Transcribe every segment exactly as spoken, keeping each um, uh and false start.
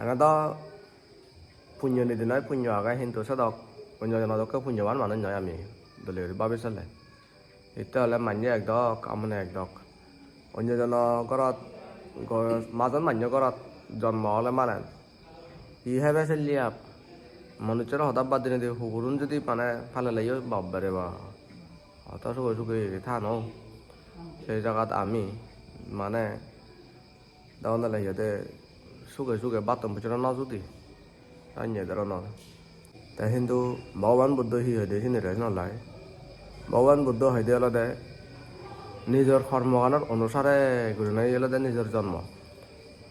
Ene do punyo nidi noi, punyo age, hintu sedok onyo jono dokke punyoban manuj noi ami, dole guri babi sele. Hitte ole manje ek dok, amone ek dok. Onyo jono gorot, go-, majon manje gorot jonmo ole mane hi hebe seliap? Manuchchor hoda bad dinei di hugurun judi mane paleleyo, babbare ba. Hoto suge suge tano. Sei jagat ami mane dogondole hi hoide suge suge batton bujora no judi. Anye dhoronor. Te hintu Bhogoban Buddho hi hoide sinire sinolai. Bhogoban Buddho hoide olode nijor kormoganor onusare gurinei olode nijor jonmo.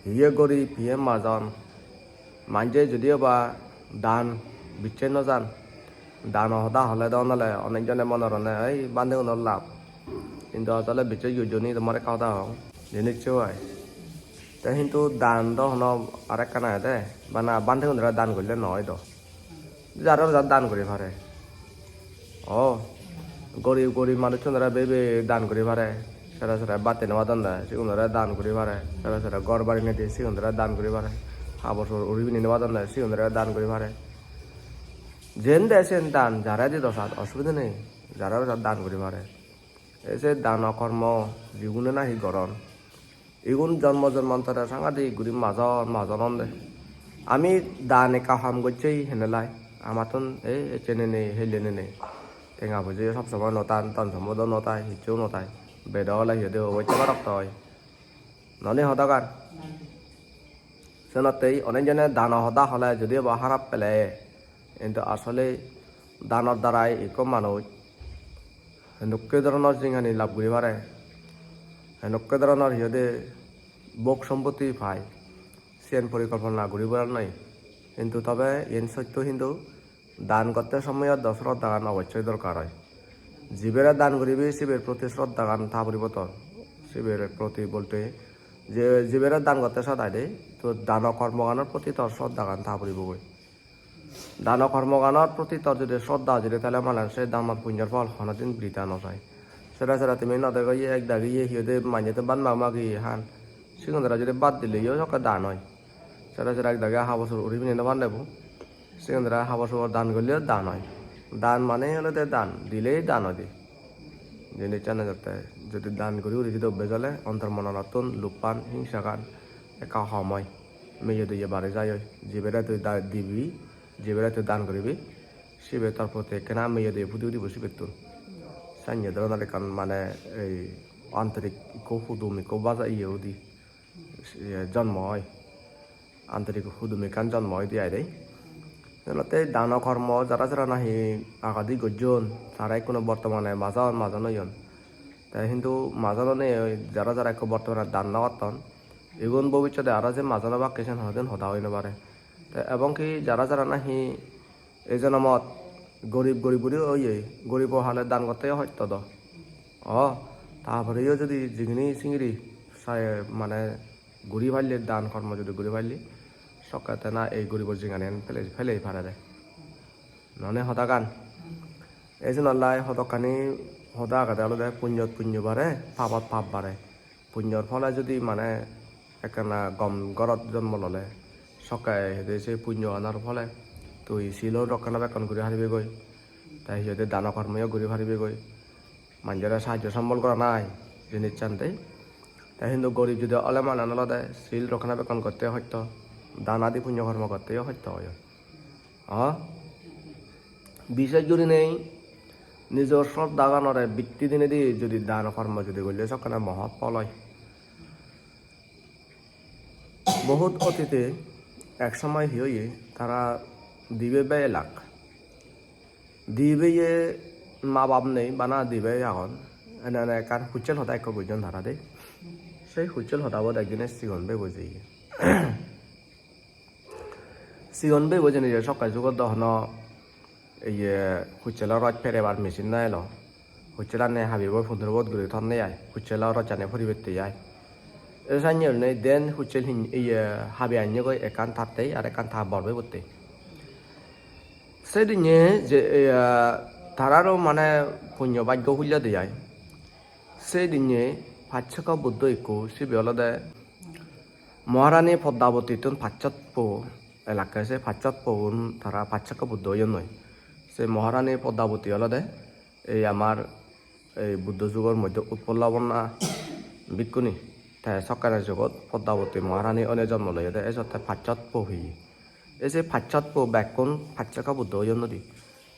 Hiye gorib, hiye majon. Manje judi oba dan bicche no jan. Dano hoda hole do nole onek jone mone gorone ei bandegunor lab. Hintu asole bicche yujoni tomar ekka hoda hong. Jinis se oi. Te hintu dan do hono arekkan agede. Bana bandegunore dan golle no oi do. Jaro jar dan guri pare. O, gorib, gorib manuchchunore bebe dan guri pare. Sere sere bhat hei no padonde, sigunore dan guri pare. Sere sere ghor bari nei de, sigunore dan guri pare. Habor subor uri pini no padonde, sigunore dan guri pare. Jen de sen dan, jare dido sat, osubide nei. Jare jar dan guri pare. Ei se dano kormo jigune nahi goron, igun jonmo jonmantore sangadik guri majon, majon onde. Ami dan ekka hom gocchei henelai, amattun ei ecche nenei, helle nenei. Tenga poje sob somoi no tan, dhon sompodo no tai, hissu no tai. Bedo ole hi hoide obotte barok toi. Noni hodagan. Senottei onek jone dano hoda hole jodi obo harap pele, hintu asole danor darai ikko manuj hendokke dhoronor jinghani lab guri pare, hendokke dhoronor hi hoide bhog sompotti pai, siyen porikolpona guri paron noi. Hintu tobe iyen sotto, hintu dan gotte somoyot do sroddhagan obossoi dorkar oi. Jibere dan guribe siber proti sroddhagan ta puribo tor. Siber proti bolte je jibere dan gotte sadaide, to dano kormoganor proti tor sroddhagan ta puribogoi. Dano kormoganor proti tor jodi sroddha jodi thele mane se danor punyor phol honodin britha no jai. Sere sere tumi no dego ye ek dagi ye hi hoide manje te bhat mag magi han. Sigunore jodi bhat dileyo sokke dan oi. Sere sere ek dagi habor subor uri pini no pande bo. Sigunore habor subor dan golleyo dan oi. Dan mane olode dan, dilei dan oi de. Jinissan jatte jodi dan guri guri jodi obbes ole ontor monottun luppan, hingsagan ekka hom oi. Meye doye bari jai oi. Jibere tui da-, dibi, jibere tui dan guribi, sibe tor proti ekkena meye doye pudi udibo sibettun. Sanye dhoronor ekkan mane ei antorik ikko hudum ikko baja iye udi, iye jonmo oi. Antorik hudum ekkan jonmo oide ai de. Senotte dano kormo jara jara nahi agadi gojjon, tara ekkuno bortomane majon, majon oyon. Te hintu majon onei jara jara ekko bortomane dan no gotton, igun bobissote aro je majon obakke siyen honodin hoda oi no pare. Te ebong ki jara jara nahi ei jonomot gorib gorib guri oye, goribo hale dan gotte hosto do. O, ta poreyo jodi jigini singiri sai mane guri palle, dan kormo jodi guri palle, sokke te na ei goribo jinghaniyan pele, pelei parede. None hodagan. Ei jenollai hodokkani hoda agede olode punyot punyo bare, pabot pap bare. Punyor phole jodi mane ekkana gom gorot jonmo lole, sokke hede se punyoganor phole tui silo rokkena bekkun guri paribegoi. Te hi hoide dano kormoyo guri paribegoi. Manjore sahajjo sombol gorana ai jinissan de. Te hintu gorib judi ole mane olode sil rokkena bekkun gotte hosto, dan adi punyo kormo gotteyo hosto oyon. O, bisej gurinei nijor sroddhaganore bitti dinei di judi dan kormo judi golle sokkene mohot phol oi. Bohut otite ek somoy hi oye, tara dibe bhei elak. Di bheiye ma bap nei, bana di bhei agon. Ene ene ekkan hussel hoda ekko gojjon tara de. Sei hussel hodabot ekdine sigon bheibo jeye. Sigon bheibo jeinei je sokke jugot do hono iye husselo roj perebar machine no elo. Husselani habibo pundro bot guri thonne ai. Husselo rojjani puribatte ai. E sanye gurinei den hussel hin-, iye habi annye goi, ekkan tattei ar ekkan ta bor bheibottei. Sedinne je, iye, tararo mane punyo bhaggo hullede ai. Sedinne Paccheko Buddho ikko, sibe olode Maharani Padmavatittun pachchot po elakke, se pachchot poun tara pachchakka Buddho oyonnoi. Se Maharani Padmavati olode ei amar ei Buddho jugor moddhe utpollo bonna bhikkhuni. Te sokkene jugot Padmavati Maharani oine jonmo loyede, ejotte pachchot po peye. Ei se pachchot po bekkun pachchakka Buddho oyonnoi di.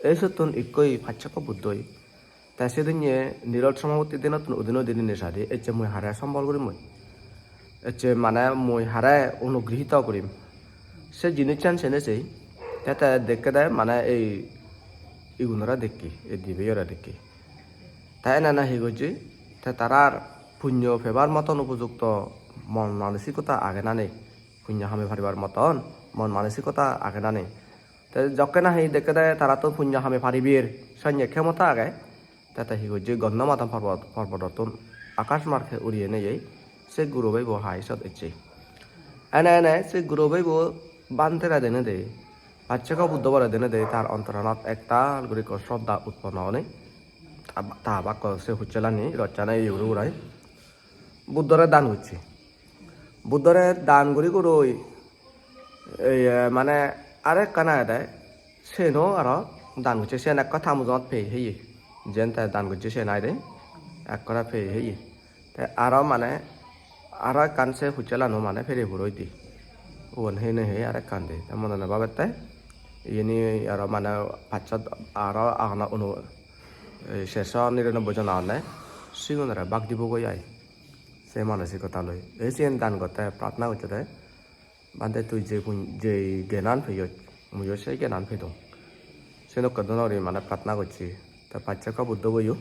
Ei sottun ikkoi pachchakka Buddhoi. Te sedinne Nirod Somapatti dinottun udin udin ini sadi, ecche mui hare sombol gurim mui. Ecche mane mui hare onugrihito gurim. Se jinissan sene sei, te te dekkede mane ei igunore dekki, ei dibeyore dekki. Te ene ene hi gojje, te tarar punyo pebar moton upojukto mon manosikota age na nei, punyo hame paribar moton mon manosikota age na nei. Te jokke nahi dekkede tarattun punyo hame pariber, sonye khemota age, te te hi gojje Gondhamadan porbot, porbotottun akash marge uri eneyei se gurobeibo hai sot ecche. Ene ene se gurobeibo bhantere denede, pachchakka Buddhobore denede tar ontoranot ektal guri ekko sroddha utponno onei, ta, ta bakko se huchelani rochchane iye guri gurai Buddhore dan gocche. Buddhore dan guri guroi, ei, eh, mane aro ekkan agede, seno aro dan gocche, siyen ekko ta mujungot pei heye. Jiyen te dan gocche siyen aide, ekkore pei heye. Te aro mane, aro ekkan se huchelano mane pere puroi di. Ubon hei nei hei aro ekkan di. Te mone mone babette, iyeni aro mane pachchot aro agon unu, ei, serso niranobboi jon agonne, sigunore bak dibogoi ai. Se manosikota loi. Ei siyen dan gotte pratna gocchede, "Bhante, tui je pun-, je gyanan peyoj, muiyo se gyanan pedung." Senokke dhoronor guri mane pratna gocche. Te pachchakka Buddhoboyo,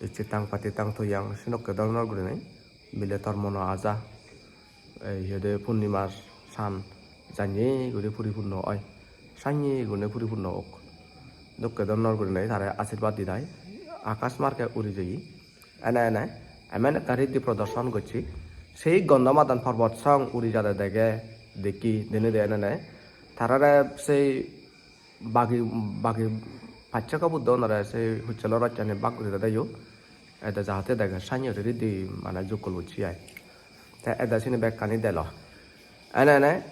"Icchettang pattittang toyang," senokke dhoronor gurinei, "Bile tor mono aja, ei, hi hoide, purnimar san janye guri puripunno oi, sanye guri puripunno ok." Dokke dhoronor gurinei tare ashirbad didai, akash marge uri jeye. Ene ene emon ekkan riddhi prodorshon gocche. Sei Gondhamadan porbot song uri jade dege, dekki, denedi ene ene. Tarare sei bagi, bagi pachchakka Buddho onore sei huchelo rochchani bak guri dedeyo. Ede jahate dege sanye guri riddhi mane jukkol gocche ai. Te ede sini bekkani delo. Ene ene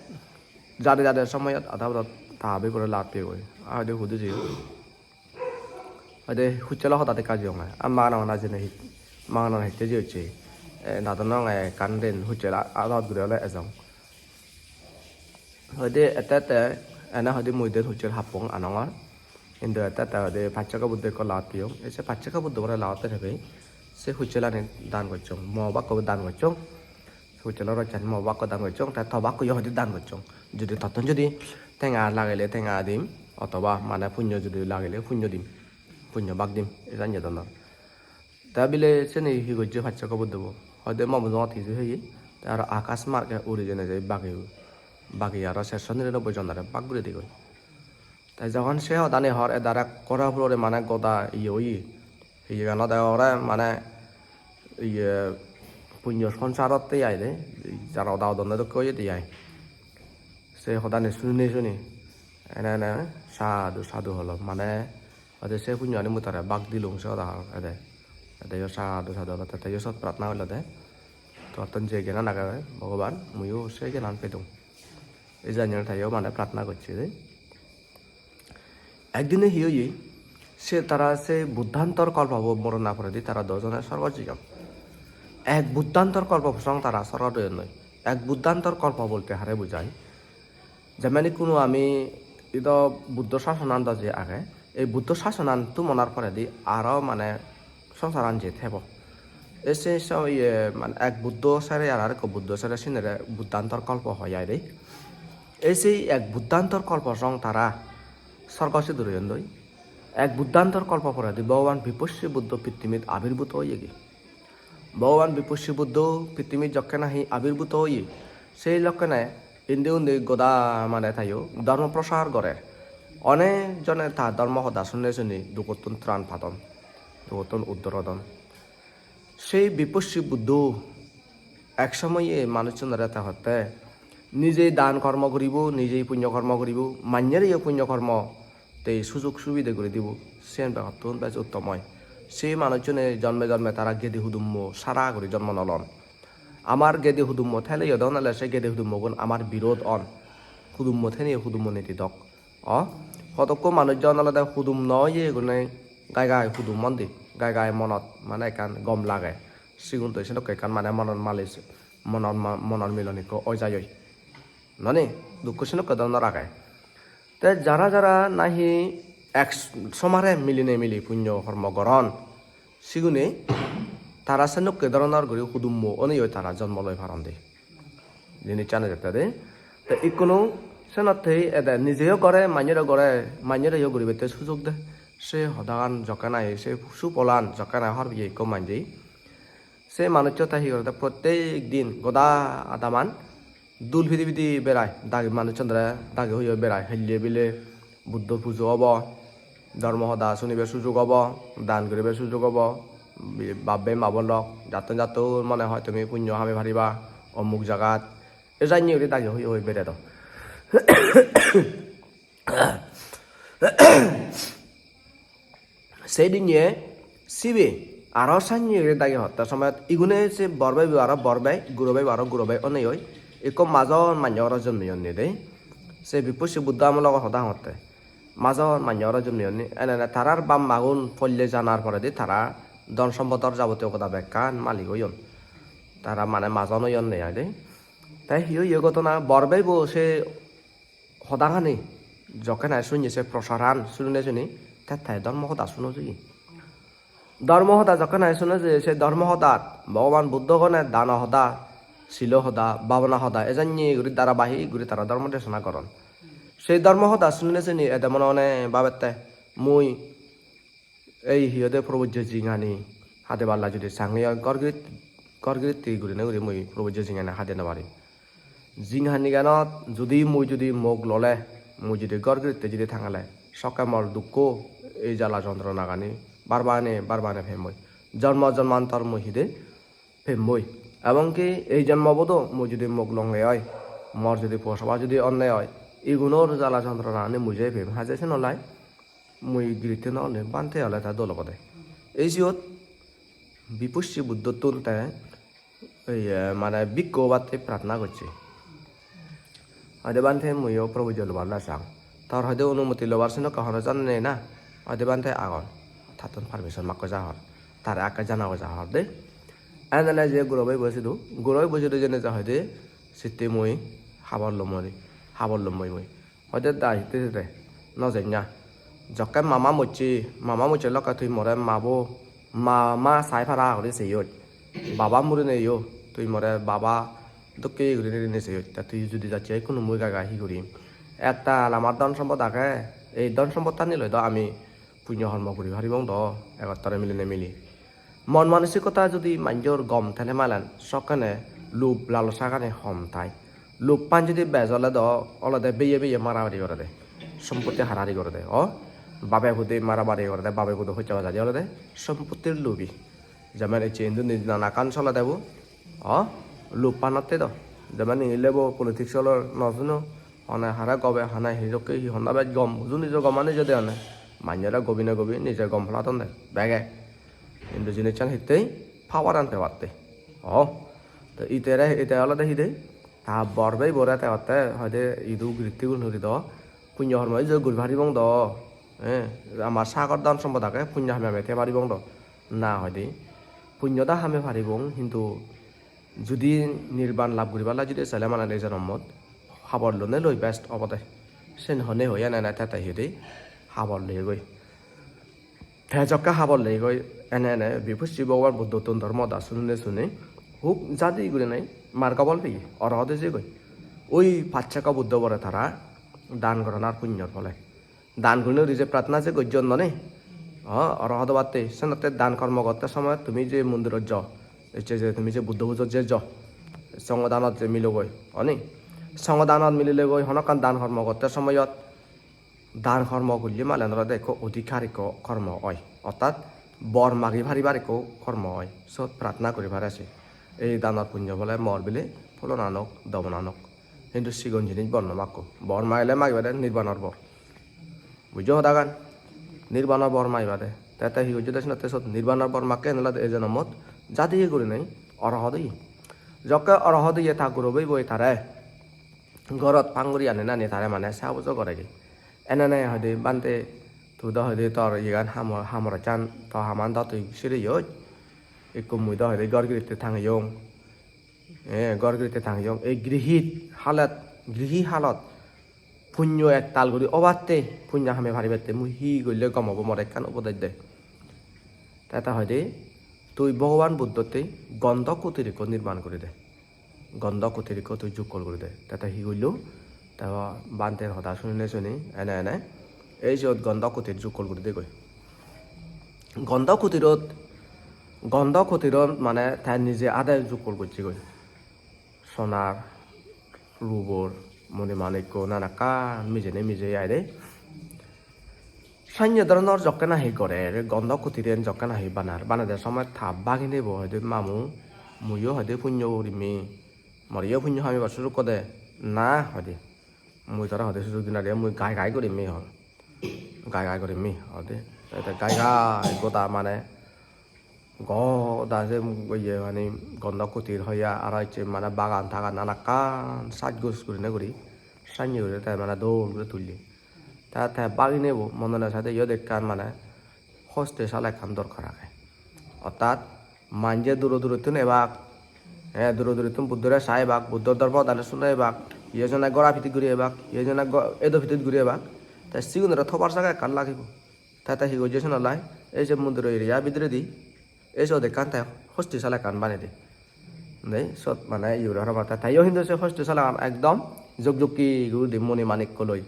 jade jade somoyot ada podot ta abi guri lap peyegoi. Aa, hoide hudu jeyo. Hoide huchelo hodat ekka jeyonge. Ar magana magana jene hi-, magana hitte jeyocche. E, nadonong ekkan den huchel a-, adot guri ole ejong. Hoide ette ette ene hoide mui den huchel happong anongor. Hintu ette ette hoide pachchakka Buddho ekko lagot peyong. E se pachchakka Buddho bore lagot pebe. Se huchelani dan gocchong. Mo bakko dan gocchong. Huchelo rochchani mo bakko dan gocchong, te to bakko yo hoide dan gocchong. Judi tottun judi tenga lagile tenga dim, otoba mane punyo judi lagile punyo dim, punyo bak dim, ejan jadon ar. Te bile seni hi gocche pachchakka Buddhobo, hoide mo mujungot hiju heye, te aro akash marge uri jene jai bagi, bagi aro serso niranobboi jonore bak guri digoi. Te jogon se hodani hor, edare ekkore purore mane goda iye oye. Iyeganot ekkore mane iye punyo songsarotte ai de, jara hoda hodonne dokke oyede ai. Se hodani suni suni ene ene sadhu sadhu holo, mane hoide se punyogani mui tare bak dilung se hoda hor ede. Edeyo sadhu sadhu holo, te teyo sot pratna olode, "Tottun je gyanan age Bhogoban, muiyo se gyanan pedung." Ei janye teyo mane pratna gocche de. Ekdine hi oye, se tara se buddhantor kolpobo morona poredi tara dojone sorgot jeyon. Ek buddhantor kolpo song tara sorgot oyonnoi. Ek buddhantor kolpo bolte hare bujai? Jemani kuno ami ido Buddho sasonan do je age, ei Buddho sasonan tumonar poredi aro mane songsaran je thebo. Ei se so iye mane ek Buddho sere aro arekko Buddho sere sinere buddhantor kolpo hoi ai de. Ei sei ek buddhantor kolpo song tara sorgo sidur oyondoi. Ek buddhantor kolpo poredi Bhogoban Bipassi Buddho pittimit abirbhuto oyegi. Bhogoban Bipassi Buddho pittimit jokke nahi abirbhuto oye, sei lokkene indi undi goda mane tayo dhormo prosar gorer. Onek jone ta dhormo hoda sunne suni dugottun tran padon, dugottun uddor odon. Sei Bipassi Buddho ek somoye manuchunore te hotte, "Nijei dan kormo guribo, nijei punyo kormo guribo, manyereyo punyo kormo te sujog subide guri dibo, siyen begottun bej uttom oi." Se manuchune jonme jonme tara gedi hudummo sara guri jonmo no lon. Amar gede hudummo thele yo don ole se gede hudummogun amar birod on. Hudummo thene hudummo niti dok. O, hodokko manuj jon olode hudum no oye gune gai gai hudum ondi, gai gai monot mane ekkan gom lage. Sigun to senokke ekkan mane monot malis, monot ma-, monot milon ikko oi jai oi. Noni, dukko senokke dhoronor age. Te jara jara nahi ek somare milinei mili punyo hormo goron, sigune tara senokke dhoronor guri hudummo onei oi tara jonmo loi paron de. Jinissan ejette de. Te ikkunu senotte ede nijeyo gore, manyore gore, manyoreyo guribette sujog de. Se hodagan jokke nahi, se supolan jokke nahi hor biye ikko manje. Se manuccho te hi gorede, prottek din goda adaman dul pidi pidi berai, dagi manucchunore dagi hoye berai, helle bile Buddho pujo obo, dhormo hoda sunibar sujog obo, dan guribar sujog obo, bi-, bap bhei ma bon lok, jattun jattun mone hoi tumi punyo hamei pariba, omuk jagat, e janye guri dagi hoye hoye beredo. Sei dinne sibe aro sanye guri dagi hotte somoyot igune se bor bheibo aro bor bhei, guro bheibo aro guro bhei onei oi ikko majon manye oro jonmeyonne de. Se Bippusi Buddho amologo hoda hongotte. Majon manye oro jonmeyonne. Ene ene tarar bap magun polle janar poredi tara dhon sompodor jabotiyo goda bekkan malik oyon. Tara mane majon oyonne ai de. Te hi oye ghotona, bor bheibo se hodagani jokke nahi sunye, se prosaran sunine suni te te dhormo hoda suno jeye. Dhormo hoda jokke nahi suno jeye, se dhormo hodat Bhogoban Buddho gone dano hoda, silo hoda, bhabona hoda, e janye guri dharabahik guri tara dhormo desona goron. Sei dhormo hoda sunine suni ede mone mone babette, mui ei hi hoide probojje jinghani hade palla judi sange oi, ghor girit-, ghor giritti gurine guri mui probojje jinghani hade no parim. Jinghaniganot judi mui judi mok lole, mui judi ghor giritte judi thangele, sokke mor dukko ei jala jontronagani barbane barbane pemmoi. Jonmo jonmantor mui hide pemmoi. Ebong ki ei jonmobodo mui judi mok longe oi, mor judi posawa judi onne oi, igunor jala jontronagani mui je pem. Haje senolai mui giritte no onei bhante ole te dol obode. Ei siyot Bipussi Buddhottun te, ei, eh, mane bhikkhu obatte pratna gocche. Hoide, "Bhante, muiyo probojje lobar na sang. Tor hoide onumoti lobar senokke hono jana nei na?" Hoide, "Bhante, agon. Tattun permission makko ja hor. Tare akke jana goja hor de." Enene je guro bhei bo sidu, guro bhei bo sidu jene ja hoide, "Sitte mui habor lomori, habor lommoi mui." Hoide, "Da hitte sede, no jenna. Jokke mama mocche, mama mocche lokke tui more mabo, mama sai para guri seyot. Baba murinei yo, tui more baba dokke guri rini seyot. Te tui judi jacche ikkunu mui gai gai hi gurim? Ektal amar dhon sompod age, ei dhon sompottani loi do ami punyo hormo guri paribong do, egottore milinei mili." Mon manosikota judi manjor gom thele malen sokkene lub lalosagani hom thai. Lubban judi bej ole do olode beye beye maramari gorede. Sompotti harari gorede. O, babe pude maramari gorede, babe pude hojja bajadi olode sompottir lubi. Jemen ecche indi nanakan solede bo. O, lub panotte do. Jemen ingile bo politics olor no suno. Hone hare gobe, hone hijokke hi honna bej gom. Uju nijo gomani jodi hone. Manjore gobi no gobi, nije gom pholadonde. Bege. Hintu jinissan hittei power an pebatte. O, to itere, ite olode hide? Ta bor bhei bore te otte hoide idu giritti gun huri do. Punyo hormo ijo guri paribong do. Eh, amar sagor dhon sompod age, punyo hame hame te paribong do. Na hoide. Punyo da hame paribong, hintu judi nirban lab guribar lai judi sele mane ei jonomot habor lone loi best obode. Sen hone hoi ene ene te te hide habor loyegoi. Te jokke habor loyegoi ene ene Bipussi Bhogoban Buddhottun dhormo hoda sunine suni hub jadi gurinei margo phol peye, orohot oi jeyegoi. Oi pacchekko Buddho bore tara dan goranar punyor phole. Dan gurinei guri je pratna je gojjon noni, o, orohot obatte, senotte dan kormo gotte somoyot tumi je mondirot jo, ecche je tumi je Buddho pujot je jo, songodanot je milogoi, oni? Songodanot mililegoi honokkan dan kormo gotte somoyot dan kormo gulle malen olode ekko odhikar ekko kormo oi, ortat bor magi paribar ekko kormo oi, sot pratna guri pare se. Ei danor punyo bole mor bile pholona nok, domona nok. Hintu sigon jinis bor no makko. Bor magile magibade nirbanor bor. Bujjo hodagan? Nirbanor bor magibade. Te te hi gojjede senotte sot nirbanor bor makke, yen olode ei jonomot jadiye gurinei orohot oye. Jokke orohot iye ta guro beibo tare gorot pang guri ani nani tare mane sabujo goregi. Enene hoide, "Bhante, tui do hoide tor iyegan hamor, hamorchan, to haman do tui siriyoj. Ikko mui do hoide ghor giritte tangeyong. Eh, ghor giritte tangeyong. Ei grihi halat, grihi halot punyo ektal guri obatte, punyo hame paribatte mui hi golle gom obo, more ekkan upodes de." Te ta hoide, "Tui Bhogoban Buddhotte Gondho Kutir ekko nirman guri de. Gondho Kutir ekko tui jukkol guri de." Te ta hi golle? Te bhanter hoda sunine suni ene ene ei siyot Gondho Kutir jukkol guri de goi. Gondho Kutirot, Gondho Kutirot mane te nije ade jukkol gocche goi. Sonar, rubor, moni manikko nanakkan mijeni mije ai de. Sanye doronor jokke nahi gorer, Gondho Kutiren jokke nahi banar, banade somoy ta bhaginebo hoide, "Mamu, muiyo hoide punyo gurim, moreyo punyo hamibar sujukko de." "Na," hoide, "mui tore hoide sujuk dinei de, mui gai gai gurim," hon. "Gai gai gurim," hoide. Te, te gai gai goda mane goda se, iye, mane Gondho Kutir hoya, aro ecche mane bagan tagan nanakkan sajgoj gurinei guri, sanye guri te mane dol guri tulle. Te, te bhaginebo mone hoi sade iyot ekkan mane hoste sala ekkan dorkar age. Ortat manje duro durottun ebak, eh, duro durottun Buddhore sa ebak, Buddhor dhormo hodani suna ebak, iye jone gora pitit guri ebak, iye jone go-, edo pitit guri ebak. Te sigunore thobar jaga ekkan lagibo. Te, te hi gojje senolai, ei je mondiro area bidiredi, ei siyot ekkan te hosti sala ekkan banei de. Dei, siyot mane iye guri hobor pang. Te, teyo hintu se hosti salagan ekdom jokjokke guri de moni manikko loi.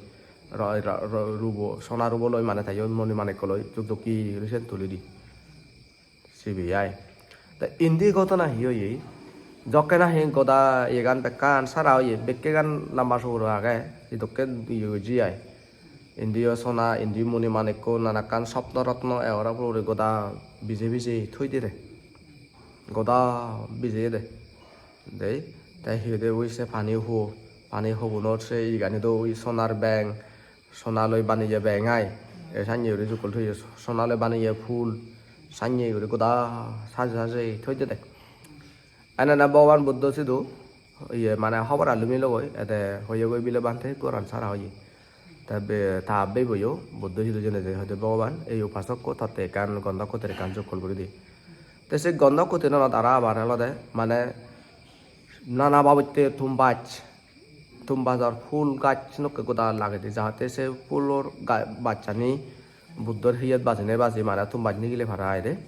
Ro-, ro-, ro-, rubo, sona rubo loi mane teyo moni manikko loi jokjokke guri siyen tuli de. Sibe ai. Te indi ghotona hi oye? Jokke nahi goda iyegan bekkan sara oye, bekkegan lamba suguro age, idokke iye gojje ai. Indiyo sona, indi moni manikko, nanakkan sopno rotno, egoro puro guri goda bije bije thoi dire. Goda bijeye de. Dei, te hi hoide ui se pani ho, pani hobunot se iyegani do ui sonar beng, sona loi baneye beng ai. E sanye guri jukkol toye, sona loi baneye phul, sanye guri goda saje saje thoi dede. Ene na Bhogoban Buddho sidu, iye mane hobor alumi logoi, ede hoyegoi bile bhante goran sara oye. Te be-, ta beboyo Buddho sidu jene je hoide, "Bhogoban, ei upasokko totte ekkan Gondho Kutir ekkan jukkol guri di." Te se Gondho Kutir anot aro abar olode mane nana babotte thum baj, thum bajor phul gaj senokke goda lagede, jahate se phulor ga-, bajchani Buddhor hiyet bajinei baji mane thum baj nigile para aide.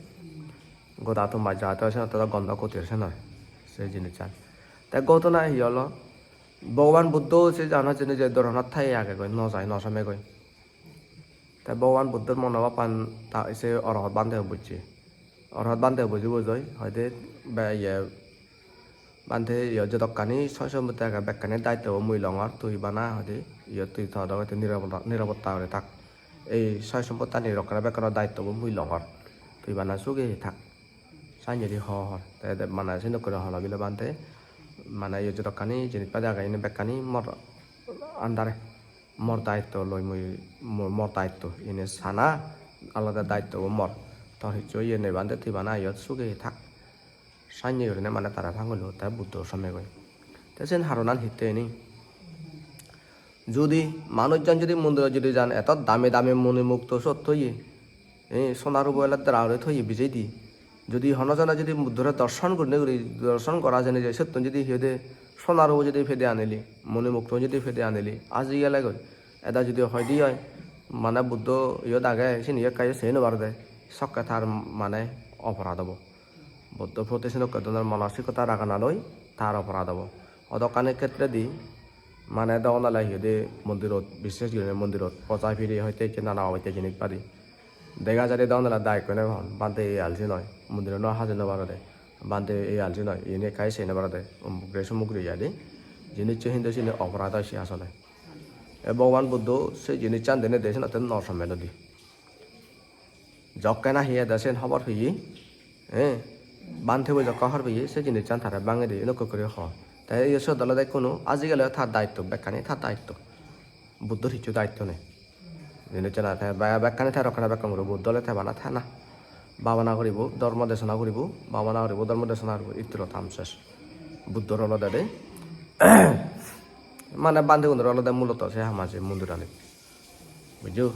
Goda thum baj jahate oi, senotte do Gondho Kutir sen oi se jinissan. Te ghotona hi olo? Bhogoban Buddho se jana jeni je doronot thai agegoi, no jai, no somegoi. Te Bhogoban Buddhor monobhab an ta se Orohot Bhante bujje. Orohot Bhante buji bujoi hoide, "Be-, iye, Bhante, iye jedokkani soy sompotti age bekkani daittobo mui longor, tui bana," hoide, "iye tui to dogotte nirapotta, nirapotta guri thak. Ei soy sompottani rokkene bekkano daittobo mui longor. Tui bana suge thak." Sanye di hor. Te de mane senokke holo bile Bhante, mane iye jedokkani jinis padi age iyeni bekkani mor under-e. Mor daitto loi mui, mo-, mor daitto. Iyeni sana alode daitto bo mor. Tor hissu iye nei Bhante, tui bana iyot suge thak. Sanye gurinei mane tara pangolo te Buddho somegoi. Te sen haronan hitte iyeni? Judi manujjon judi mondirot judi jan, eto dami dami moni mukto sot toye, eh, sona rubo ele dara guri toye bijedi. Judi hono jone judi Buddhore dorson gurinei guri, dorson gora jene je, sottun judi hi hoide sona rubo judi pede anili, moni mukto judi pede anili, aji gele goi. Eda judi hoide oi, mane Buddho iyot age, sini ekka yo sei no parede, sokke tar mane oporad obo. Buddho proti senokke dhoronor manosikota ragana loi tar oporad obo. Odokkani khetredi mane dogon ole hi hoide mondirot, bisses gurinei mondirot poja pire hoite ecche nana babotte jinis padi. Dega jai de dogon ole dai ekkune hon, "Bhante, ei alsi noi, mondirot no haje no parode. Bhante, ei alsi noi, iyeni ekka sei no parode." Umuk re sumuk re jai de. Jinissan hintu sini oporad oi se asole. E Bhogoban Buddho se jinissan denei de senotte no somelo di. Jokke nahi ede sen hobor peye, eh, Bhante bo jokke hobor peye, se jinissan tare bangedi enokko guri hor. Te iyo siyot olode ikkunu aji gele tar daitto, bekkani tar daitto. Buddhor hissu daitto nei. Jinissan te be-, bekkani tar okkene bekkun guri Buddho ole te bana thana. Bhabana guribo, dhormo desona guribo, bhabana guribo, dhormo desona guribo, ittoro tam ses. Buddhor olode de. Mane bhantegunor olode muloto se hama se mondiranit. Bujjo?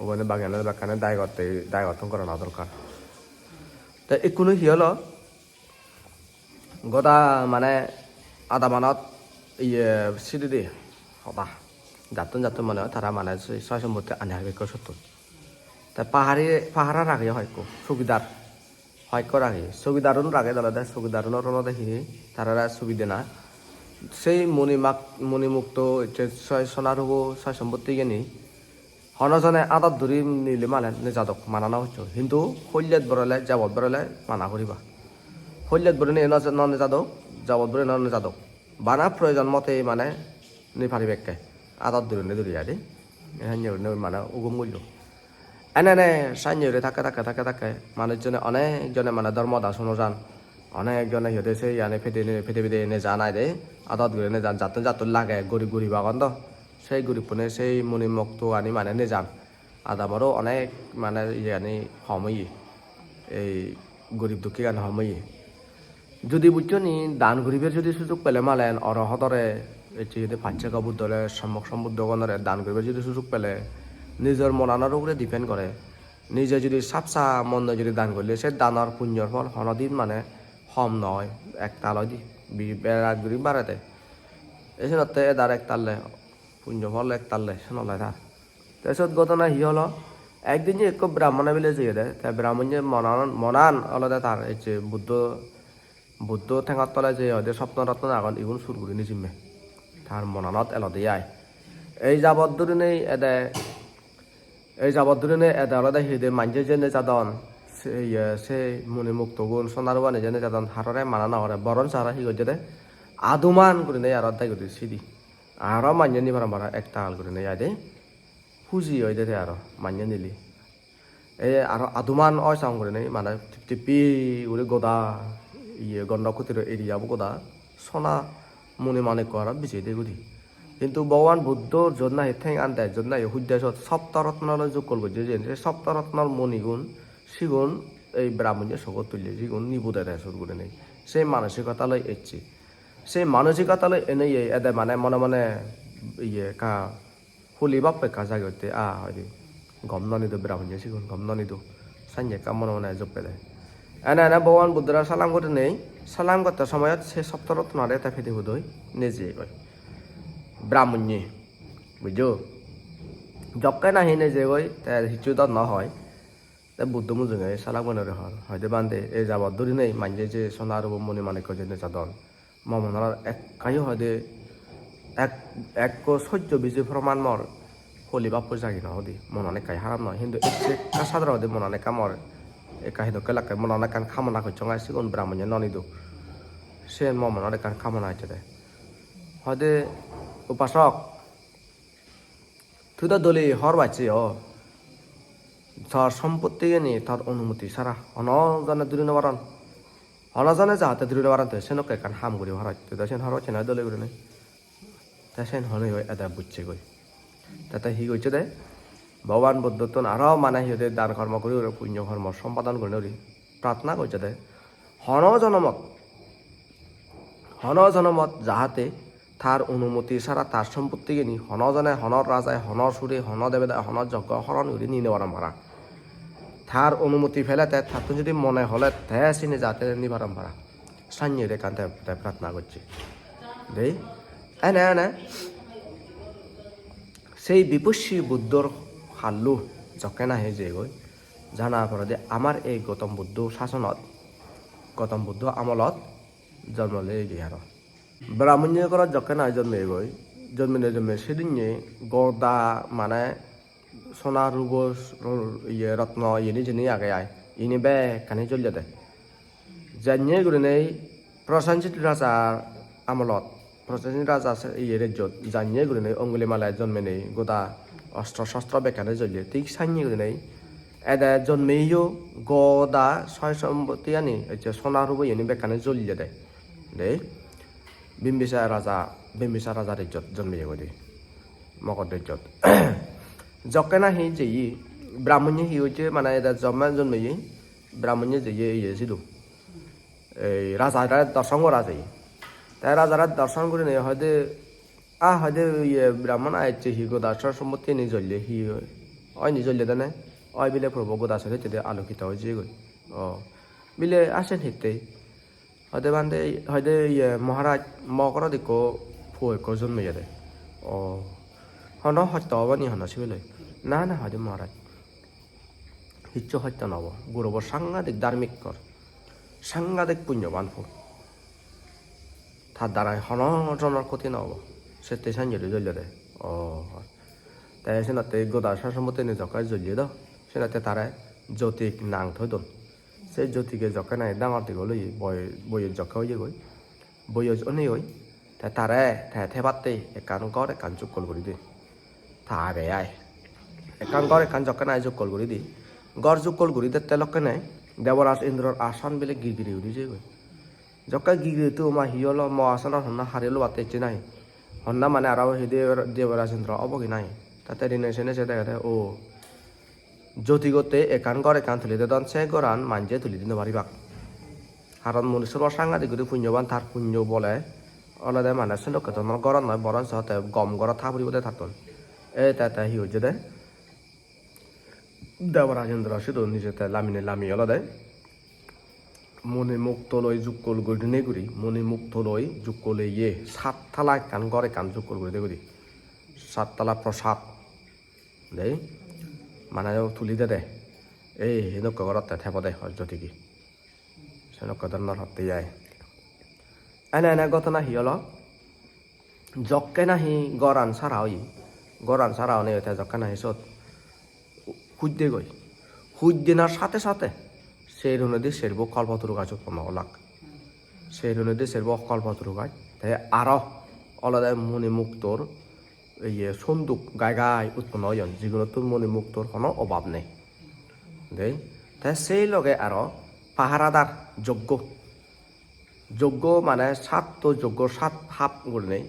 Uboni bagi olode bekkani dayogotte, dayogottun gorana dorkar. Te ikkunu hi olo? Goda mane adamanot iye sidi de hoda. Jattun jattun mane tara mane se soy sombotti ani harbe ekko sottun. Te pahari, pahara rage hoyekko, sugidar. Hoyekko rage, sugidarun rage olode, sugidarunor olode hi, tarare sugi dena. Sei muni mak-, muni mukto, ecche soy sona rubo, soy sombotti geni. Hono jone adot duri nile mane nejadok, mana no hoccho. Hintu hollet borele, jabot borele mana guriba. Hollet borele no, no nejadok, jabot borele no nejadok. Bana proyojon mote mane ni paribekke. Adot durinei duri ai de. Sannye gurinei mane ugum gullo. Ene ene sannye guri thakke, thakke, thakke, thakke manujjune, onek jone mane dhormo hoda suno jan. Onek jone hi hoide se iyani pede ne, pede pede ne jan ai de. Adot gurinei jan, jattun jattun lage, gorib gorib agon do. Sei guribbune sei muni mukto ani mane nejan. Adamoro onek mane iyani hom oye. Ei gorib dukkigan hom oye. Judi bujjo ni dan guribar judi sujog pele malen orohodore, ecche judi paccheko Buddhore, sommok Sombuddhogonore dan guribar judi sujog pele, nijor monanor ugure depend gore. Nije judi sapsa monne judi dan golle, se danor punyor phol honodin mane hom noi, ektal oide, bi-, berat guri barede. Ei senotte edar ektalle, punyo phol ektalle, sen ole tar. Te sot ghotona hi holo? Ekdin je ekko brahmone bile jeyede, te brahmonye monan, monan olode tar ecche Buddho, Buddho thengot tole je hoide sopno rotno agon, igun sur guri nijimme. Tar monanot elode ai. Ei jabot durinei ede, ei jabot durinei ede olode hi hoide manje je nejadon, se, iye, se muni muktogun, sona rubani je nejadon, harore mana no gore, boron sara hi gojjede? Aduman gurinei aro dai guri sidi. Aro manje ni parapang para ektal gurinei ai de. Huji oide te aro manje nili. E aro aduman oi sang gurinei mane tip tippi guri goda iye Gandhakutiro area bo goda sona muni manikko aro bijei de guri. Hintu Bhogoban Buddhor jot nahi thengan de, jot nahi hujde sot Saptaratno loi jokkol gojje jiyen, se Saptaratnor munigun sigun ei Brahmonye sogot tulle, sigun nibudede sur gurinei. Se manosikota loi ecche. Se manosikota loi eneye ede mane mone mone iye ekka huli bappo ekka jage otte, ah, hoide. Gom no nido, Brahmonye sigun gom no nido. Sanye ekka mone mone joppede. Ene ene Bhogoban Buddhore salam gurinei, salam gotte somoyot se Saptaratnore te pede pudoi nejeyegoi. Brahmonye, bujjo? Jokke nahi nejeyegoi, te hissu do no hoi. Te Buddho mujunge salak bonore hor, hoide, "Bhante, ei jabot durinei manje je sona rubo muni manikko je nejadon, mo monanot ekkayo hoide ek, ekko sojjo biji proman mor holi bappo jagi no hodi, monan ekkai harap noi, hintu ecche ekka sador hoide monan ekka mor ekka hidokke lakke monan ekkan kamona gossong ai, sigun Brahmonye no nido." Siyen mo monot ekkan kamona ecche de. Hoide, "Upasok, tui do dole hor bacche o, tor sompottigeni tor onumoti sara hono jone duri no paron. Hono jone jahate duri no paron, te senokke ekkan ham guri hor bacche. Tui do sen hor bacche noi dole gurinei." Te sen honei oi ede bucchegoi. Te te hi gochche de? Bhogoban Buddhottun aro mane hi hoide dan kormo guri guri punyo kormo sompadon gurinei guri pratna gochche de. Hono jonomot, hono jonomot jahate tar onumoti sara tar sompottigeni hono jone, hono rajai, hono sure, hono debedai, hono joggo horon guri ni no paron para. Tar onumoti pele te tattun judi mone hole te sini jahate ni paron para. Sannye guri ekkan te, te pratna gochche. Dei, ene ene sei Bipussi Buddhor hallo jokke nahi jeyegoi, jana poredi amar ei Gautam Buddho sasonot, Gautam Buddho amolot jonmo leyegoi aro. Brahmonye gorot jokke nahi jonmeyegoi, jonmine jonme sidinne goda mane sona rubo ro-, iye rotno iyeni jeni age ai, iyeni bekkani jollede. Janye gurinei Prosenjit rajar amolot, Prosenjit raja se iye rejjot janye gurinei Ongulimale jonmenei goda ostro sostro bekkani jolle, thik sanye gurinei ede jonmeyo goda soy sombottiyani ecche sona rubo iyeni bekkani jollede. De Bimbisar raja, Bimbisar raja rejjot jonmeyegoi de, Mogod rejjot. Jokke nahi jeye, Brahmonye hi hoyche, mane ede jonme jonmeye, Brahmonye jeye iye sidu. Ei raja, raja dorsong gora jeye. Te rajare dorson gurinei hoide, "Ah, hoide iye Brahmon a ecche, hi goda sor sombotti ni jolle, hi oi ni jolle dene? Oi bile probo goda sor ecche de alokito oi jeyegoi." O, bile asen hittei? Hoide bhante, hoide iye Maharaj, mo gorot ikko puo ikko jonmeyede. O, hono hosto obo ni hono sibe loi? Na, na, hoide Maharaj, hissu hosto no obo. Gurobo sangadik dharmik gor, sangadik punyoban puo. Tar darai hono jonor khoti no obo. Sette sanjuri jolle de. O. Te senotte goda sor sombotti ni jokke jolle do, senotte tare Jotik nang thoi don. Se Jotige jokke nahi dangor digol oye, boy-, boyoj jokke oyegoi. Boyoj onei oi, te tare, te thebatte ekkan ghor ekkan jukkol guri de. Tare ai. Ekkan ghor ekkan jokke nahi jukkol guri de. Ghor jukkol guri dette lokkene Deboraj Indror asan bile gigiri uri jeyegoi. Jokke gigiri tu ma hi olo, mo asanot honna hari lobatte ecche nahi? Honna mane aro hi Deboraj Indro obo ki nahi? Tatte rine sene se degede, o, Jotigotte ekkan ghor ekkan tuli dedon, se ghoran manje tuli di no paribak. Karon munissorbo sangadik guri punyoban, tar punyo bole olode mane sedokke dhoronor ghorot noi, boronso te gom ghorot tha puribo de tattun. E te, te hi hojje de? Deboraj Indro sidu nije te lamine lami olode Moni Mukto loi jukkol gurinei guri, Moni Mukto loi jukkol eye sat tala ekkan ghor ekkan jukkol guri de guri. Sat tala prasad. Dei, mane o tuli dede. Ei, hinokko gorotte thebode hojjotigi. Senokko dor nor hotte ai. Ene ene ghotona hi olo? Jokke nahi goran sara oye, goran sara onei te jokke nahi sot hujde goi. Hujdenar sathe sathe ser hunedi serbo kolpoturu gaj utponno olak. Ser hunedi serbo kolpoturu gaj. Te aro olode Moni Muktor iye sonduk gai gai utponno oyon, jigunottun Moni Muktor hono obab nei. Dei, te sei loge aro paharadar joggo. Joggo mane satto joggo, sat hap gurinei.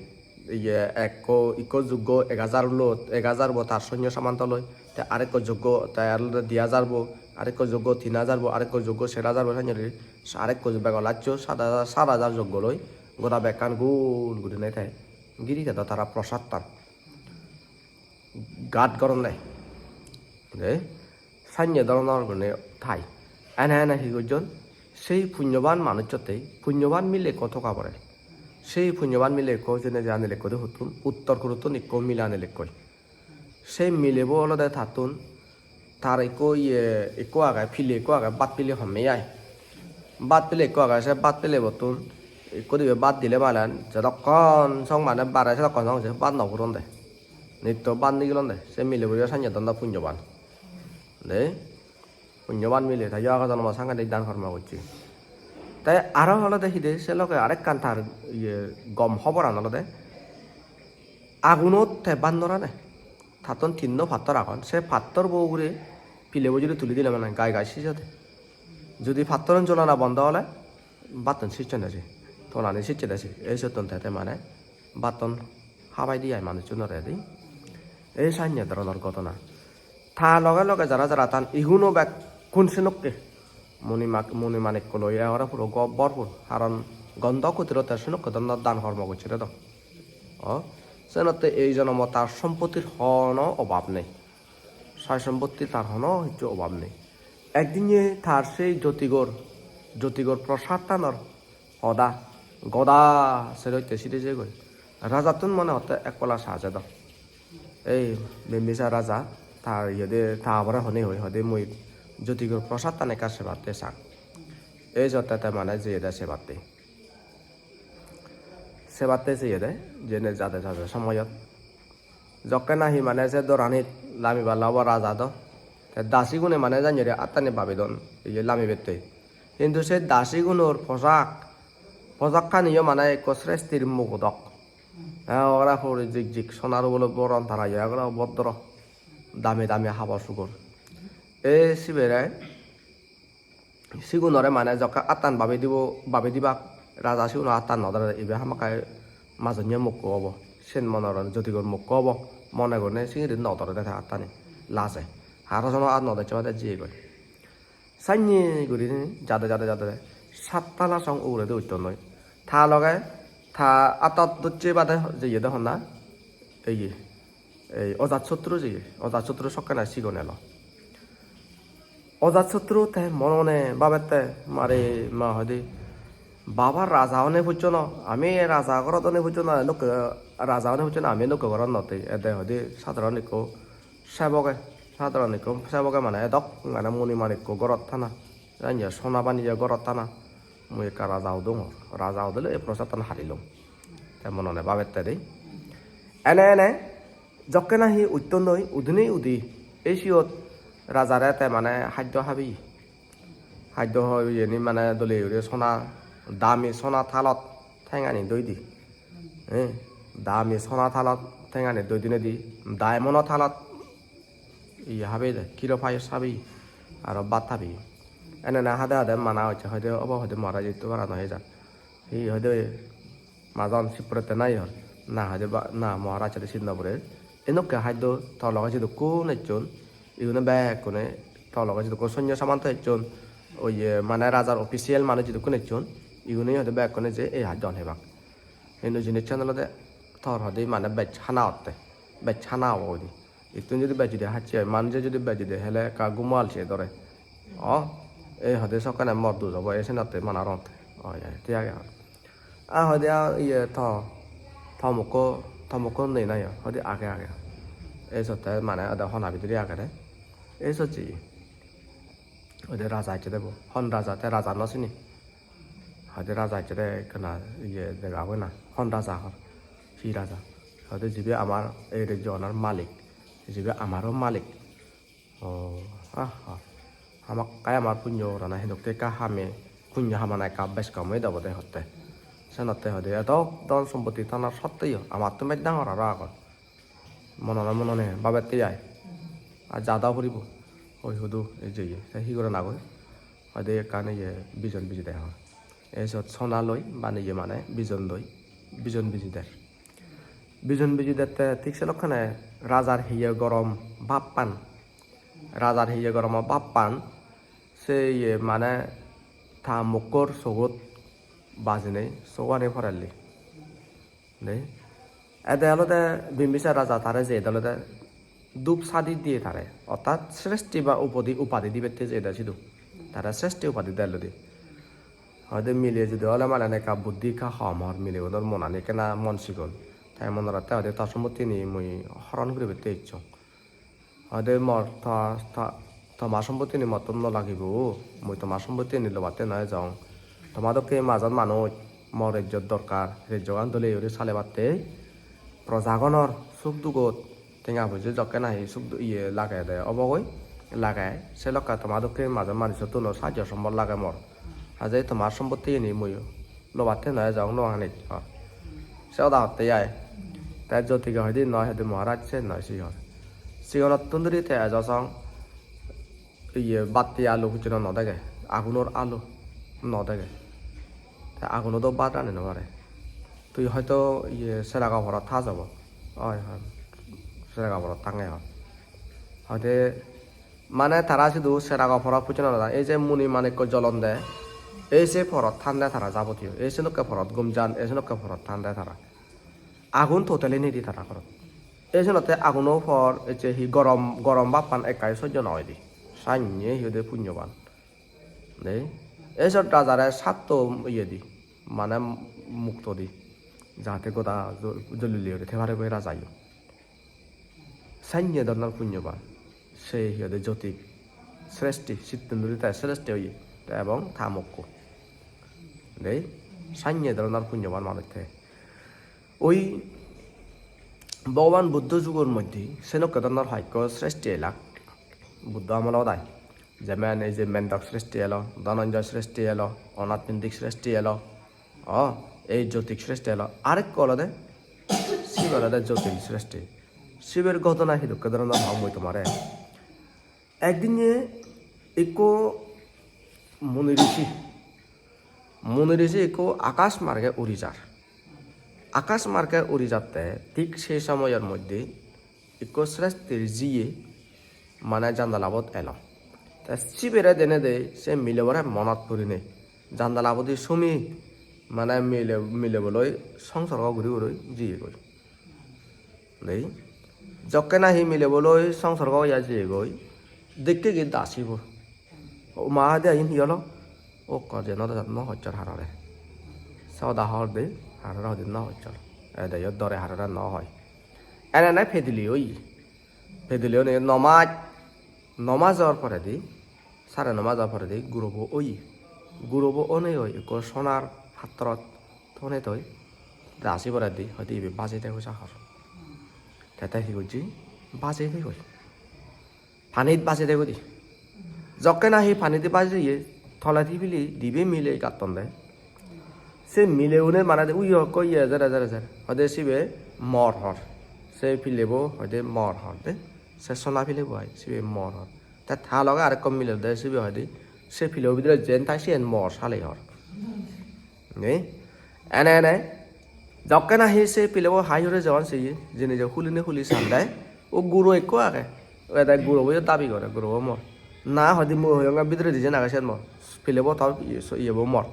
Iye ekko, ikko joggo ek hajar lo, ek hajar bo tar sonyo samanto loi. Te arekko joggo, te aro di hajar bo, arekko joggo tin hajar bo, arekko joggo ser hajar bo, sanjori arekko bego laccho sat hajar, sat hajar joggo loi. Goda bekkan gul gurinei te giri gedo tara prosattan. Gat goronde. De, sanye doronor gurinei thai. Ene ene hi gojjon? Sei punyoban manucchottei, punyoban mile ekko thoka pore. Sei punyoban mile ekko jene je anile ekko de huttun, uttor kuruttun ekko mile anile ekkoi. Sei milebo olode tattun tar ekko iye, ekko age, pile ekko age, bat pile homme ai. Bat pile ekko age, se bat pilebottun ekko dibe bat dile malen, jedokkon song mane bare sedokkon song je bat no puron de. Nitto bat nigilon de. Se milebo yo sanye don do punyoban. De, punyoban mile, te yo age jonomo sangadik dan hormo gocche. Te aro olode hide, se loge arekkan tar iye gom hoboran olode, agunot te bat norane. Tattun tinno pattor agon. Se pattorbo ugure pilebo judi tuli dile mane gai gai sijode. Judi pattoran jolana bondo ole, battun sicche de se. Tonani sicche de se. Ei sottun te te mane battun habai di ai manuchunore di. Ei sanye doronor ghotona. Ta loge loge jara jara tan iguno bekkun senokke. Moni mak-, moni manikko loi ekkore puro go-, bor puro. Karon gondo kutiro te senokke dhoronor dan hormo gocche de do. O, senotte ei jonomot tar sompottir hono obab nei. Sai sompottir tar hono hissu obab nei. Ekdinne tar sei jotigor, jotigor prosadtanor hoda, goda serotte siri jeyegoi. Rajattun mone hotte ek pola sa jedo. Ei Bimbisar raja, ta iyede, ta habore honei hoi, hoide mui jotigor prosadtan ekka sebatte sang. Ei jotte te mane jeyede sebatte. Sebatte jeyede, jene jade jade somoyot. Jokke nahi mane se doranit lami balla obo raja do. Te dasigune mane janire attani babidon, iye lamibettei. Hintu se dasigunor posak, posakkaniyo mane ekko sreshtir mugodok. Ekkore puri jik jik sonar ubolo boron tara yo, ekkore obodoro. Dami dami habor sugor. E sibere sigunore mane jokke attan babi dibo, babi dibak, raja siguno attan nw dore, ibe hamakkai majonye mokko obo. Sen mone goron jodigor mokko obo, mone gorine singiri nw dore de te attani. Laje. Aro sono at nw docche bade jiyegoi. Sanye gurinei jade jade jade sattala song uguredi utton noi. Ta loge Ta atat docche bade jeye de honna, ei, ei Ojatsottru jeye, Ojatsottru sokkene sigon elo. Ojatsottru te mone mone babette, mare ma hoide, "Baba, raja one pujjo no, ami raja gorot one pujjo no, edokke raja one pujjo no, ami edokke gorot no." Te ede hoide sadharon ikko seboke, sadharon ikko seboke mane edok mane muniman ikko gorot thana, janye sona baniye gorot thana, "Mui ekka raja udung hor, raja udile ei prosad tan harilung." Te mone mone babette de. Ene ene jokke nahi utton doi, udinei udi, ei siyot rajare te mane haddo habeye. Haddo habeyeni mane dole guri sona, dami sona thalot tengani doi di. Eh, dami sona thalot tengani doi dinei di, diamond-o thalot iye habeye de, kilo payos habeye, aro bhat habeye. Ene ene hade hade mana hocche, hoide obo hoide Maharaj itto para no ejar. Hi hoide majon sipporette nahi hor. Na hoide ba, na Maharaj hoide sit no pore. Enokke haddo to loge jidukkun ecchon, igune bekkune to loge jidukkun sonyo samanto ecchon, oye mane rajar official manuj jidukkun ecchon, igune hoide bekkune je ei haddon hebak. Hintu jinissan olode tor hoide mane bej hana otte, bej hana obo hoide. Ittun judi bej judi hacche oi, manje judi bej judi hele ekka gumo alse dore. O, ei hoide sokkene mor duj obo, ei senotte mana rongotte. Oi, oi, thik age hor. A hoide a iye to, to mokko, to mokko nei na yo, hoide age age. Ei sotte mane ode hona bidire agede. Ei sot je. Hoide raja ecche de bo. Hon raja, te raja no sini. Hoide raja ecche de ekkana iye dega obo na. Hon raja hor? Hi raja? Hoide jibe amar ei rejjo anor malik, jibe amaro malik. O, ah, ah. Hamakkai amar punyo gorana, hedokke ekka hame, punyo hamana ekka bej kom oide obode hotte. Senotte hoide edok dhon sompotti thanar sotteyo amattun bej dangor aro agon. Monone monone babette ai. Ar jada puribo. Oi hudu ei jeye. Te hi gorana goi? Hoide ekkan iye bijon biji de hor. Ei sot sona loi baneye mane bijon loi, bijon biji der. Bijon biji dette thik sedokkene rajar hiye gorom bhappan. Rajar hiye goromo bhappan se iye mane ta mokkor sogot bajinei sogani porelli. De. Ede olode Bimbisar raja tare jeyede olode dup sadi diye tare. Ortat sreshti ba upadi, upadi dibette jeyede sidu. Tare sreshti upadi de olode. Hoide mile judi ole mane ekka buddhi ekka hom hor, milegunor monani ekkena mon sigon. Te monot hoide tor sompottini mui horon guribette icchong. Hoide mor ta, ta, tomar sompottini mottun no lagibo, mui tomar sompottini lobatte no ejong. Toma dokke majon manuj, mor rejjot dorkar, rejjogan dole guri salebatte, projagonor suk dugot tenga poije jokke nahi suk du-, iye lagede obogoi, lage, se lokke toma dokke majon manujottun sajjo sombol lage mor. Haje tomar sompottini mui lobatte noi ejong, no hanit, hor. Se hoda hotte ai. Te Jyotike hoide noi, hoide Maharaj se noi, se hor. Sigonottun dhuri te ejo song, iye, batti alu hujjono no dege, agunor alu no dege. Te aguno do bhat rani no pare. Tui hoito, iye, serago porot thaj obo. Oi, hor. Serago porot tange hor. Hoide mane tara sidu serago porot pujje no jai. Ei je muni manikko jolonde, ei se porot thande tara jabotiyo. Ei senokke porot gum jan, ei senokke porot thande tara. Agun totally nei di tara porot. Ei senotte aguno por, ei je hi gorom, gorom bhappan ekkai sojjo no oide. Sanye hi hoide punyoban. Dei. Ei sot rajare satto iye di, mane mukto di. Jahate goda jo-, jolile uri thei pare goi rajayo. Sanye dhoronor punyoban. Se hi hoide Jyotik sreshti, sittun dhuri te sreshti oye, te ebong ta mokko. Dei, sanye dhoronor punyoban manuj te. Oi Bhogoban Buddho jugor moddhe senokke dhoronor hoyekko sreshti elak. Buddho amolot ai. Jemen ei je Mendok sreshti elo, Dhananjay sreshti elo, Anathpindik sreshti elo. O, ei Jyotik sreshti elo. Arekko olode, sibe olode Jyotin sreshti. Siber ghotona hidokke dhoronor hom mui tomare. Ekdinne ikko muni rishi, muni rishi ikko akash marge uri jar. Akash marge uri jatte thik sei somoyor moddhe ikko sreshtir jiye mane jandalabot elo. Te sibere denede se milebore monot purinei jandalabodi sumi Mane mile, mileboloi songsorgo guri guri jiyegoi. Dei, jokke nahi mileboloi songsorgo oya jiyegoi, dekke gi dasibo. O ma, de iyen hi olo? O, ko je no, no hojjor harore. Soda hor de, harore hodi no hojjor. Ede yo dore harore no hoi. Ene ene pedili oye. Pedili one no maj, no major poredi, sare no major poredi gurobo oye. Gurobo onei oi ekko sonar pattorot thonei toi. Dasi poredi hoide ibe bajei degoi sagor. Te te hi gojje? Bajei degoi. Panit bajei degoi di. Jokke nahi panit bajeye, toledi pili dibe mile gatton de. Se mileune mane de uyo ekko iye ejer, ejer, ejer. Hoide sibe mor hor. Se pilebo hoide mor hor de. Se sona pilebo ai, sibe mor hor. Te ta loge arekko mile de, sibe hoide se pilebo bidire jen thai siyen mor sale hor. Nei? Ene ene. Jokke nahi se pilebo hai hure jon siye, jeni je huline huli san de. O guro ekko age. O ede gurobo yo dabi gore, gurobo mor. Na hoide mui hoyonge bidiredi jen age siyen mor. Pilebo tau iye, so iyebo mor.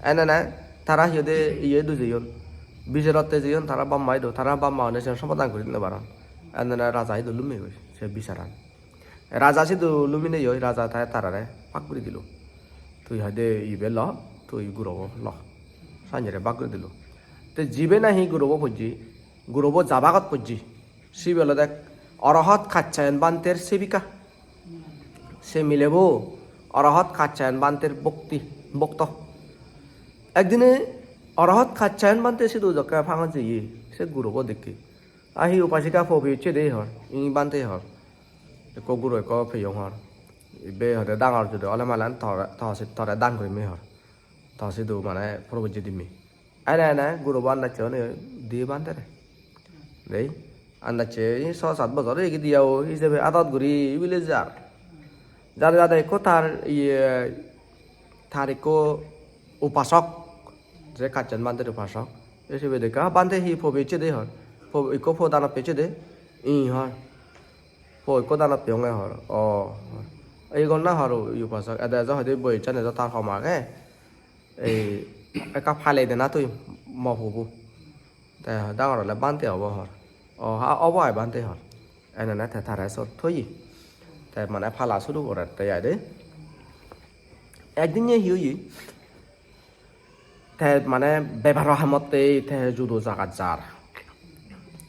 Ene ene tara hi hoide iye du jeyon. Bijerotte jeyon tara bap ma idu. Tara bap ma hone siyen somadan guri no paron. Ene ene raja idu lumigoi se bisaran. Raja sidu luminei oi, raja te tarare bak guri dilo. Tui hoide ibe lo, tui gurobo lo. Sanjere bak guri dilo. Te jibe nahi gurobo pojje, gurobo jabagot pojje. Sibe olode Arahat Katyayana Bhanter sevika. Se milebo Arahat Katyayana Bhanter bhokti, bhokto. Ekdine Arahat Katyayana Bhante sidu jokke pangot jeye, se gurobo dekke. A hi upasika pobi ucche de hor, i Bhante hor. Ekko guro ekko peyong hor. Ibe hoide dangor judo ole malen tore, to si-, tore dan gorim hor. To sidu mane probojje dimmi. Ene ene gurobo andacche one di Bhantere. Dei, andacche i so sat bojor egi diya o, ijebe adot guri ibile jar. Jade jade ekko tar iye, tar ekko upasok, je Katyayana Bhanter upasok. E sibe dekka, "Bhante hi pobi ucche de hor? Po-, ekko po danot pecche de?" "I hor." "Po ekko danot peyonge hor." "O." Ei gonna hor u-, upasok. Ede ejo hoide boyessan ejo tar hom age. Ei ekka palei dena tui mo pubo. Te dangor ole Bhante obo hor. "O, ha, obo ai Bhante," hor. Enene te tare sot thoye. Te mane pala suru gorette ai de. Ekdin ye hi oye? Te mane bebaro hamotte te judo jagat jar.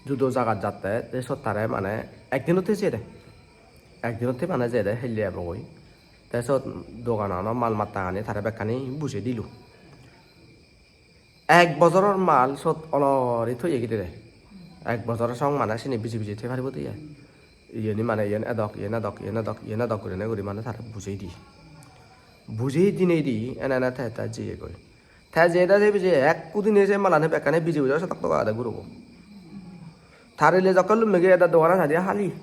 Judo jagat jatte, te sot tare mane ekdinotte jede. Ekdinotte mane jede helle ebogoi. Te sot doganano mal mattagani tare bekkani bujei dilo. Ek bojoror mal sot olori toye gidire. Ek bojoror song mane sini biji biji thei paribo de ai. Iyeni mane iyen edok, iyen edok, iyen edok, iyen edok gurinei guri mane tare bujei di. Bujei dinei di ene ene te te jeyegoi. Te jeyede se bije ekku dine se malani bekkani biji biji sedok dok agede gurobo. Tarile jokke lummegi ede doganan sadi hali.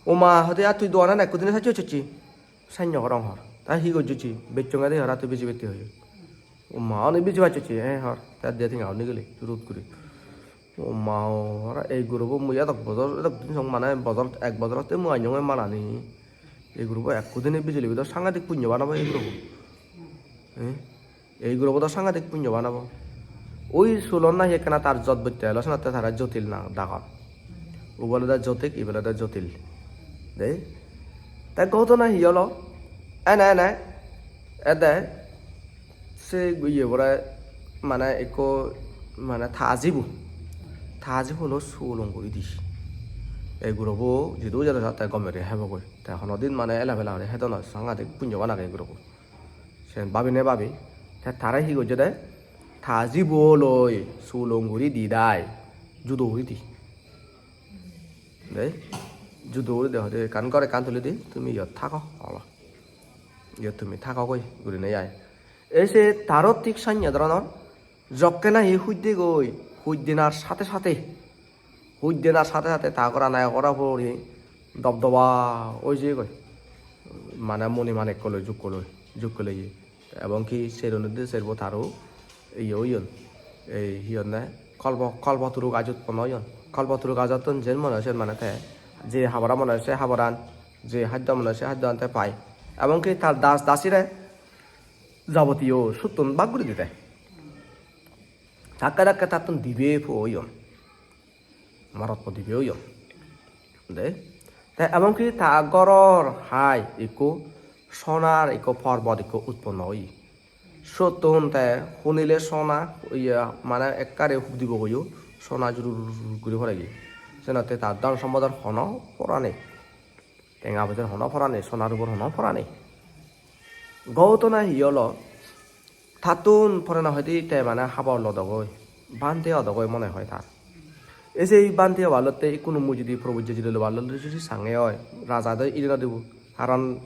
"O ma," hoide, "ar tui doganan ekku dine sacche sacche?" "Sannyo gorong," hor. "Ta hi gojjocchi?" "Bechchonge de," hor, "ar tui biji bette hoye." "O ma, oni biji bacchocchi?" "Eh," hor. "Te de tenga oni gele, surut guri." "O ma, o," hor, "ei gurobo mui edok bojor, edok din song mane bojor, ek bojorotte mui anyonge malani. Ei gurobo ekku dine bijile bido sangadik punyoban obo ei gurobo." Eh? Ei gurobo do sangadik punyoban obo. Oi sulon nahi ekkena tar jot botte elo, senotte tara Jotil nang dagon. Ubo olode Jotik, ibe olode Jotil. Dei? Te ghotona hi olo? Ene ene, ede, se iye bore, mane ekko, mane ta jibo. Ta jibo lo sulon guri di. Ei gurobo jidu jado te gome guri hebogoi. Te honodin mane ela bela guri hedo noi, sangadik punyoban age ei gurobo. Sen babinei babi, te tare hi gojjede? Ta jibo loi sulon guri di dai, judo guri di. Dei, judo guri de, hoide ekkan ghor ekkan tuli di, tumi iyot thago, olo. Iyot tumi thago goi, gurinei ai. Ei se taro thik sanye dhoronor, jokke nahi huj degoi, huj denar sathe sathe, huj denar sathe sathe ta gorana ekkorey puri dobdoba oi jeyegoi. Mane moni manikko loi jukko loi, jukko loye. Ebong ki serunot de serbo taro iye oyon. Ei hi honne? Kolpo, kolpoturu gaj utponno oyon. Kolpoturu gajottun jen mone oy sen mane te, je habora mone oy se haboran, je haddo mone oy se haddoan te pai. Ebong ki tar das dasire jabotiyo suttun bhag guri dide. Dakke dakke tattun dibe po oyon. Morot po dibe oyon. De. Te emon ki ta goror hai ikko sonar ikko porbot ikko utponno oye. Sottun te hunile sona, iye, mane ekkare hub dibo goyo, sona jurur guri poregi. Senotte ta dhon sombodor hono pora nei. Tenga poijar hono pora nei, sonar ubor hono pora nei. Ghotona hi olo? Tattun pore na hoide te mane habor lodogoi, bhante odogoi mone hoi tar. Ei se bhante obar lotte ikkunu mui jodi probojje jodi lobar lotte jodi sange oi, raja do iri no dibo. Karon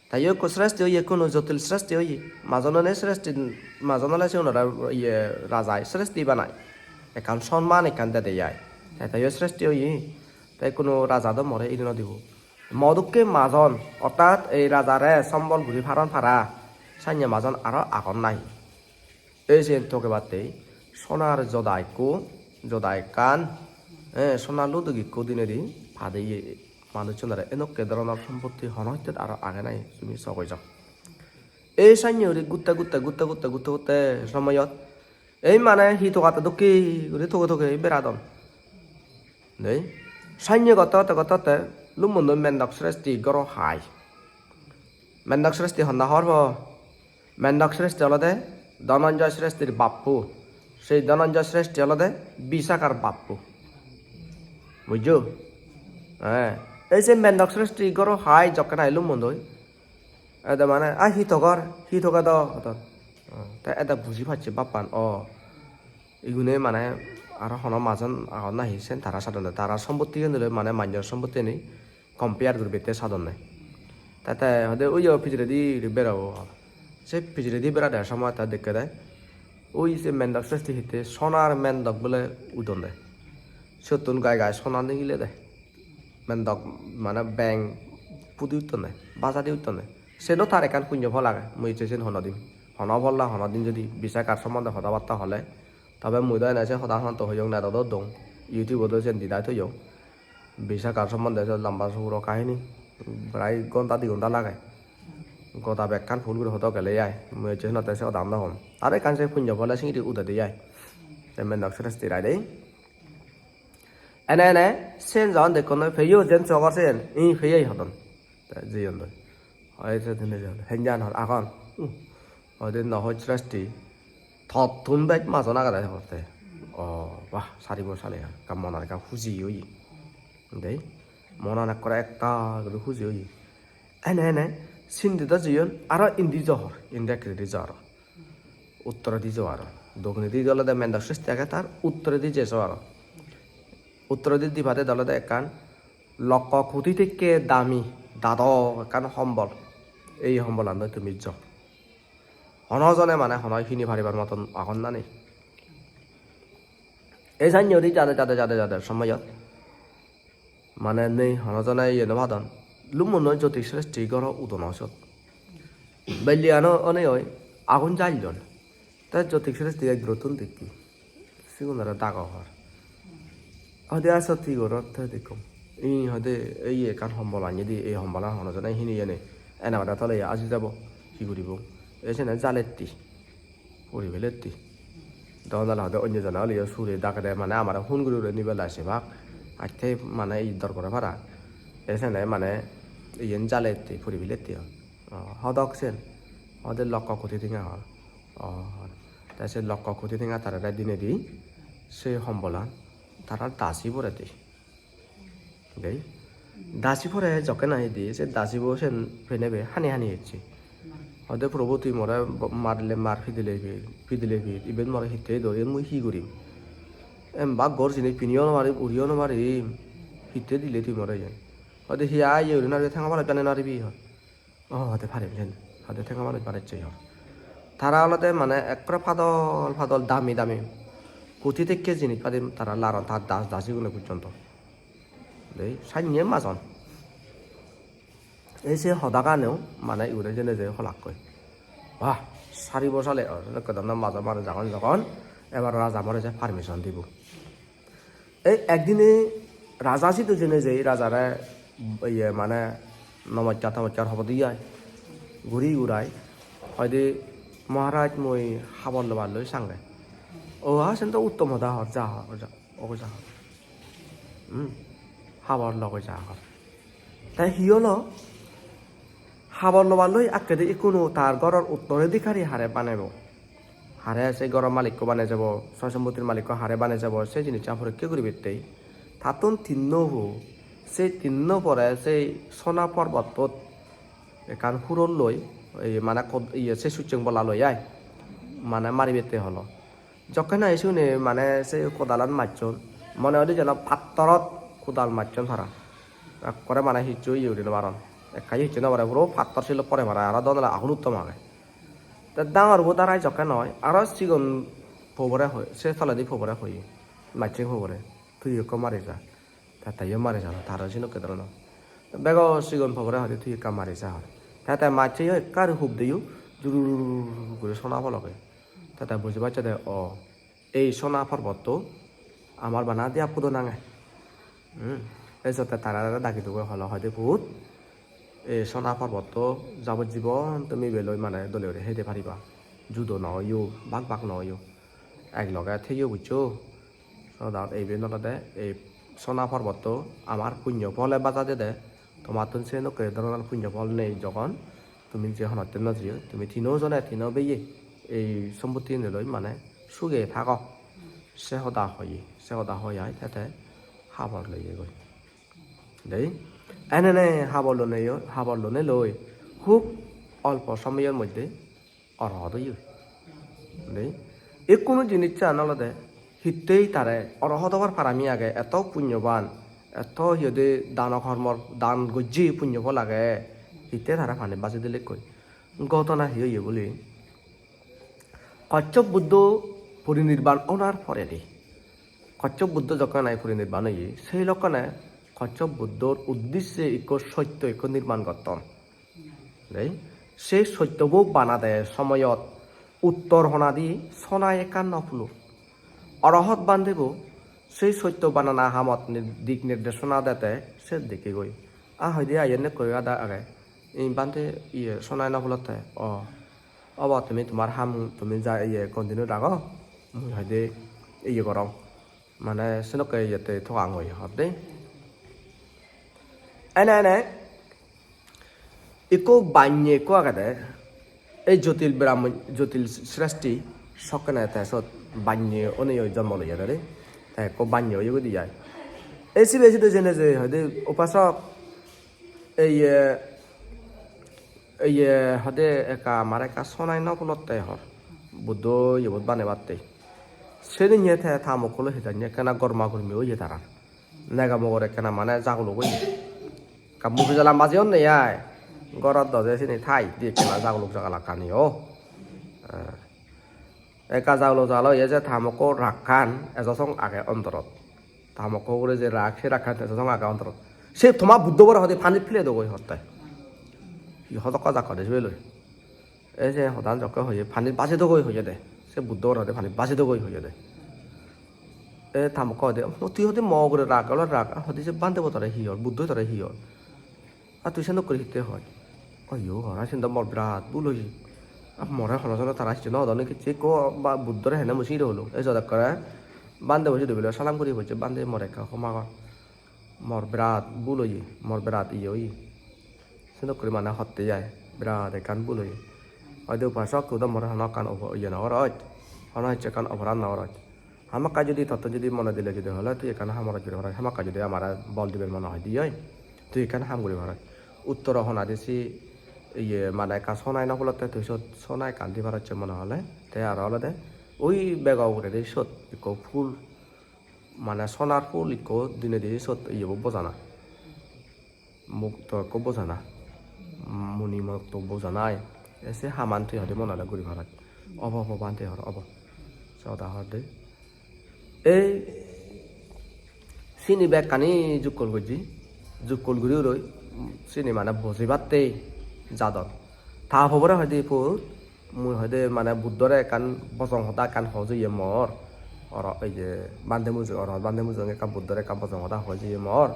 te yo ekko sreshti oye, ikkunu jotil sreshti oye. Majon ole sreshti, majon ole sigunore iye rajai sreshti banai. Ekkan sonman ekkan dede ai. Te te yo sreshti oye. Te ikkunu raja do more iri no dibo. Mo dokke majon, ortat ei rajare sombol guri paron para, sanye majon aro agon nahi? Ei siyen togebatte sonar joda ekko, joda ekkan, eh, sonar luduk ekko dinedi padeye manuchchunore. Enokke doronor sompotti hono hittet aro age nahi, tumi sogoi jo. Ei sanye guri gutte gutte, gutte gutte, gutte gutte somoyot ei mane hi togatte dokke guri toge toge beradon. Dei, sanye gotte gotte gotte gotte lummundoi Mendok Sreshti goro hai. Mendok Sreshti honna hor po? Mendok Sreshti olode Dhananjay Sreshtir bappu. Sei Dhananjay Sreshti olode Visakar bappu. Bujjo? Eh, ei se Mendok Sreshti goro hai jokke nahi lummundoi. Ede mane, "A hi togor? Hi toge do?" hodon. Oh, te ede buji pacche bappan. Oh, igune mane aro hono majon agon nahi sen tara sadonde. Tara sompotti gani loi mane manjor sompotti ani compare guri bette sadonde. Te te hode, "Uyo pijiredi berobo." Se pijiredi berade somoi te dekkede, ui se Mendok Sreshti hitte sonar mendok bole udonde. Siyottun gai gai sona nigilede. Mendok mane beng pudi uttonde, bajadi uttonde. Seno tar ekkan punyo phol age, mui ecche sen hono din. Hono phol na hono din jodi Visakar sombonde hoda batta hole, tobe mui do ene se hoda honto hoyong, net-ot o dong, YouTube-ot o sen didai toyong. Visakar sombonde se lamba suguro kahini, prai ghonta di ghonta lage. Goda bekkan phul guri hodo gele ai, mui ecche senotte se hoda honto hom. Aro ekkan se punyo phole singiri udede ai. Te Mendok Sreshti rai de. Ene ene, siyen jon dekkon noi, peyo jen sogor siyen, i peyei hodon. Te jeyon doi. Oi se dine jeyon. Henjan hor agon. Uh, oi de no hoj Sreshti. Tottun bej majon agede hotte. Oh, bah, sari bo sale ekka monan ekka huji oye. Dei, monan ekkore ektal guri huji oye. Ene ene, sindi do jeyon, aro indi jo hor, indi ekkredi jo aro. Uttoredi jo aro. Doginedi olode Mendok Sreshti age, tar uttoredi je so aro. Uttoredi dibade olode ekkan lokko koti tekke dami dado ekkan hombol. Ei hombolan doi tumi jo. Hono jone mane hono hini paribar moton agon na nei. Ei sannye guri jade, jade, jade, jade somoyot mane nei hono jone iye no padon. Lumonno Jyotik Sreshti goro udono sot. Belliyano onei oi agun jallon. Te Jyotik Sreshti ek durottun dekki. Sigun aro dago hor. Hoide, "A sot hi gorot?" Te dekko. "I hoide ei ekkan hombol anni di, ei hombolan hono jone hini jene. Ene bade tole aji jabo. Hi guribong?" Ei sene jaletti. Puri peletti. Don dala hoide onyo jone oleyo sure dagede mane amare hun guri guri nibelai sebak. Atte mane ei dor gore para. Ei sene mane iyen jaletti, puri peletti hon. Oh, hodok sen. Hode lokko koti tenga hon. Oh, te se lokko koti tenga tarare dinedi se hombolan tara dasi poredi. Dei. Dasi pore jokke nahi di, se dasibo sen penebe hani hani ecche. Hoide, "Probu, tui more bo-, marile mar, pidile pid, pidile pid. Iben more hittey dor, iyen mui hi gurim? Em bak gor jinis piniyo no parim, uriyo no parim. Hittey dile tui more iyen?" Hoide, "Hi ai, iye uri no paribi, tenga baloj bane no paribi?" hor. Oh, hoide parim sen. Hoide tenga manuj banecche hor. Tara olode mane ekkore padol padol dami dami. Koti tekke jinis padi tara laron, tar das dasigune pojjonto. Dei, sannye majon. Ei se hodaganeo mane igune jene je holakkoi. Wah, sari bo sale, oh, ekko donna majo manuj agon jogon, ebar raja more je permission dibo. Ei ekdine raja sidu jeinei jei rajare iye mane nomoskar tomoskar hobor diye ai. Guri gurai hoide, "Maharaj, mui habor lobar loi sange." O, a, sen do uttom hoda hor, ja hor, ja, ogo ja hor. Hmm. Habor logoi ja hor. Te hi holo? Habor loballoi akkedi ikkunu tar goror uttoradhikari hare banebo? Hare se goror malikko bane jabo, soy sombottir malikko hare bane jabo, se jinissan porikke guribattei. Tattun tinno pu, se tinno pore se Sona porbottot ekkan hurol loi, ei mane kod-, iye, se sucheng bola loi ai, mane maribette holo. Jokke nahi siyune mane se kodalan macchon, mone hoide jeno pattorot kodal macchon para. Ekkore mane hissu iye guri no paron. Ekka hissu no pare, puro pattor silo pore para, aro dondala agun uttom age. Te dangor bo darai jokke noi, aro sigon pobore hoi, se toledi pobore hoi, maccheng pobore, "Tui ekko mari ja." Te teyo mari jadon, taro sinokke dhoronor. Bego sigon pobore hoide, "Tui ekka mari ja," hor. Te te maccheyo ekka guri hub diyo, jurur guri sona pologe. Te te buji pacche de, "O, ei Sona porbotto amar bana diya pudo nange." Hmm. Ei sotte tara dagi duge holo, hoide, "Put, ei Sona porbotto jabojibon tumi ibe loi mane dole guri hei de pariba. Judo no oiyo, bak bak no oiyo. Ek loge theyo, buccho?" Soda, iben olode ei Sona porbotto amar punyo phole baja dede, tomattun senokke dhoronor punyo phol nei jogon, tumi je honotte no jeyo, tumi tino jone, tino beye ei sombottigune loi mane suge thago. Se hoda hoye, se hoda hoi ai te te habor loyegoi. Dei, enene habor lonei, habor lonei loi hub olpo somoyor moddhe orohot oye. Dei, ikkunu jinissan olode hittei tare orohot obar parami age, eto punyoban, eto hi hoide dano hormor dan gojje punyo phol age, hittei tare pani baji dilekkoi. Ghotona hi oye buli? Kashyap Buddho porinirban onar poredi, Kashyap Buddho jokkene porinirban oye, sei lokkene Kashyap Buddhor uddisse ikko sotto ikko nirman gotton. Dei, sei sottobo banade somoyot uttor honadi sonai ekkan no pulo. Orohot bhantebo sei sotto banana hamot nir-, dik nirdesona dete se dekkegoi. A hoide ayen ekko ada age. "Ei bhante, iye, sonai no pulotte." "O, obo tumi tomar ham tumi ja, iye, continue rago. Mui hoide iye gorong." Mane senokke iyette togangoi hotte. Ene ene ikko banye ikko agede, ei Jotil Brahmon, Jotil Sreshti sokkene te sot banye onei jonmo loye de, te ikko banye oye guri ai. Ei sibe sidu jene je hoide, "Upasok, ei, eh, ei, eh, hoide ekka amare ekka sonai no pulotte," hor, "Buddho iyebot banebatte." Seniye te ta mokko loi hijeni ekkena gorma gormi oye tarar. Nega mogor ekkena mane jaguluk oye. Ekka muji jalan bajeyon nei ai. Gorot doje sini thai di ekkena jaguluk jagalakkani o. Eh. Ekka jaguluk jagala oye je ta mokko rakkan ejo song age ontorot. Ta mokko ugure je rak, se rakkan ejo song age ontorot. Se toma Buddho bore hode panit pile dogoi hotte. Hi hodokka jakkode sibe loi. Ei je hodan jokke hoye, "Panit baje dogoi," hoye de. Se Buddho gorode, "Panit baje dogoi," hoye de. E ta mokko hoide, "O, tui hoide mo ugure rag, olo rag." A hoide, "Je bhante bo tore hi hor, Buddho tore hi hor? A tui senok guri hitte hoi?" "O yo, hora sen do mor birat bul oye. A more hono jone tara hitte no hodon, hitte ikko ba Buddhore hene mui sire holung." Ei jot ekkore bhante bo sidu bile salam guri bocche, "Bhante, more ekka homa gor." Mor birat bul oye, mor birat iye oye. Senok guri mane hotte ai, birat ekkan bul oye. Hoide, "Upasok, tui do more hono ekkan opo-, iye no goroj, hono hicche ekkan oporat no goroj. Hamakkai judi totte judi mone dile judi hole tui ekkan ham goroj guri paroj, hamakkai judi amare bol dibar mone hoide oi, tui ekkan ham guri paroj. Uttoro honadi si iye mane ekka sonai no pulotte tui sot sona ekkan di parocche mone hole, te aro olode oi bego uguredi sot ekko phul, mane sonar phul ikko dinedi sot iyebo bojana, mukto ikko bojana, muni mukto bojana ai. Te se haman tui hoide mone hole guri paroj." "Obo, obo, bhante, hor obo." Se hoda hor de. Ei sini bekkani jukkol gojji, jukkol guri uroi sini mane bojibatte jadon. Ta pobore hoide, "Put, mui hoide mane Buddhore ekkan bojong hoda ekkan hoi jeye mor. Oro, ei je bhante mujung, oro bhante mujung ekkan Buddhore ekkan bojong hoda hoi jeye mor.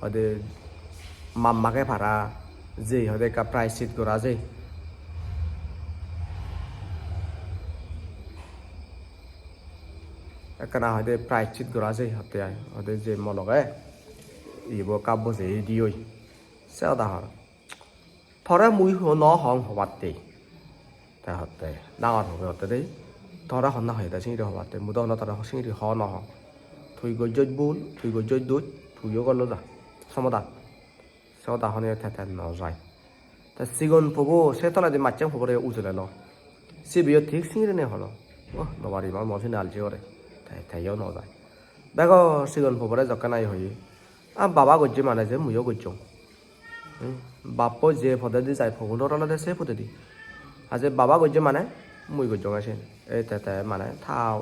Hoide mammage para jei hoide ekka prayascit gora jei." Ekkena hoide prayachit gora jai hotte ai, hoide je mo loge ibo ekka bojei diyoi. Se hoda hor. Tore mui ho no hong hobatte. Te hotte, dangor hobe hotte dei. Tore honna hoye de singiri hobatte. Mui do hono tore singiri ho no hong. Tui gojjoj bul, tui gojjoj duj, tuiyo golo ja. Somadan. Se hoda hone te te no jai. Te sigon pobo se toledi maccheng pobore ujolelo. Sibeyo thik singiri nei hono. Oh, no pari, ma mo sini alji gore. Te, teyo no jai. Bego sigon pobore jokke nahi hoye. A baba gojje mane je muiyo gojjong. Hmm, bappo je podedi jai, pogunor olode se podedi. Aje baba gojje mane mui gojjonge sen. Ei te te mane ta,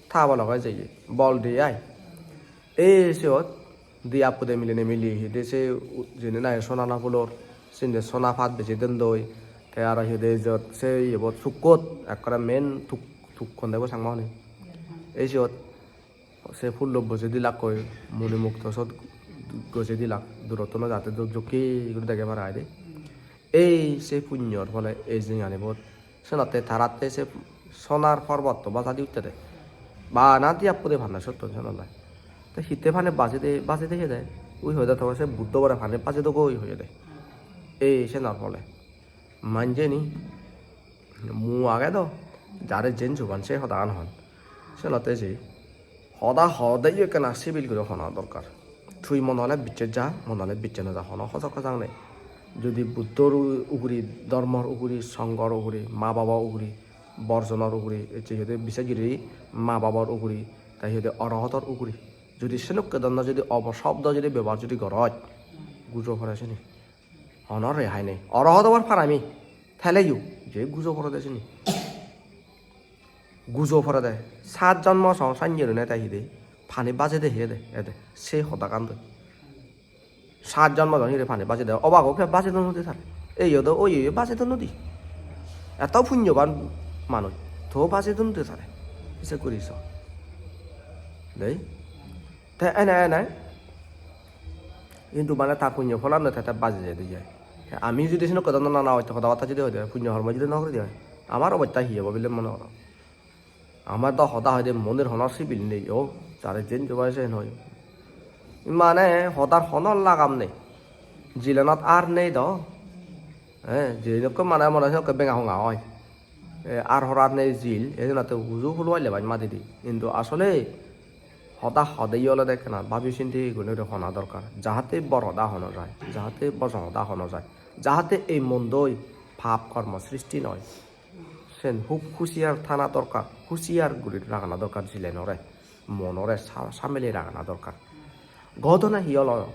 ta bologe jeye. Bol de ai. Ei siyot di appude milinei mili hide se u-, jeni nahi sona na pulor, sinde sona pat bejei don doi. Te aro hide jot se iyebot sukkot ekkore main tuk-, tukkon debo Changma honi. Ei siyot se pullo bojei dilakkoi, muni mukto sot gojei dilak, durottun jate duk jokke guri dege para aide. Ei se punyor phole ei jinganibot, senotte taratte se sonar porbotto bajadi uttede. Bana di appude panna sottun senolai. Te hitte pani bajide, bajide hede? Ui hoide tore se Buddho bore pani bajidogoi hoyede. Ei senor phole. Manjeni mu age do, jare jen juban se hodagan hon. Senotte je hoda hode yo ekkena sibil guri hona dorkar. Tui mone hole bicche ja, mone hole bicche no ja, hono hojok hojang nei. Jodi Buddhor u-, uguri, dhormor uguri, songhor uguri, ma babor uguri, borjonor uguri, ecche hiyede bises guri ma babor uguri, te hiyede orohotor uguri. Jodi senokke dhoronor jodi obosobdo jodi bebohar jodi goroj, gujo pore sini. Hono rehai nei. Orohot obar parami. Teleyo je gujo porede sini. Gujo porede. Sat jonmo song sanye rune te hide. Pani bajede hede, ede. Se hodagan doi. Sat jonmo don hire pani bajede. Obago ke bajede nodi tare. Eyo do oye bajedon nodi. Eto punyoban manuj. To bajedon nodi tare. Ise guri so. Dei. Te ene ene hintu mane ta punyo pholanno te, te baji jai de jai. Te ami judi senokke dhoronor nana hotte hoda batta judi hoide, punyo hormo judi no guri de oi, amar obosta hi obo bile mone goro? Amar do hoda hoide monir hono sibil nei o, jare jen jobai sen hoi. Mane hodar hono lagam nei. Jilenot ar nei do. Eh, jenokke mane mone senokke benga honga oi. Eh, ar horar nei jil, ei jenotte huju hulu aile baj madidi. Hintu asole hoda hodeye olode ekkena babi sindi guri guri hona dorkar. Jahate bor hoda hono jai, jahate bojong hoda hono jai, jahate ei mondoi pap kormo sristi noi. Sen hub husiar thana dorkar, husiar guri ragana dorkar jilenore, monore sa-, samele ragana dorkar. Godona hi olo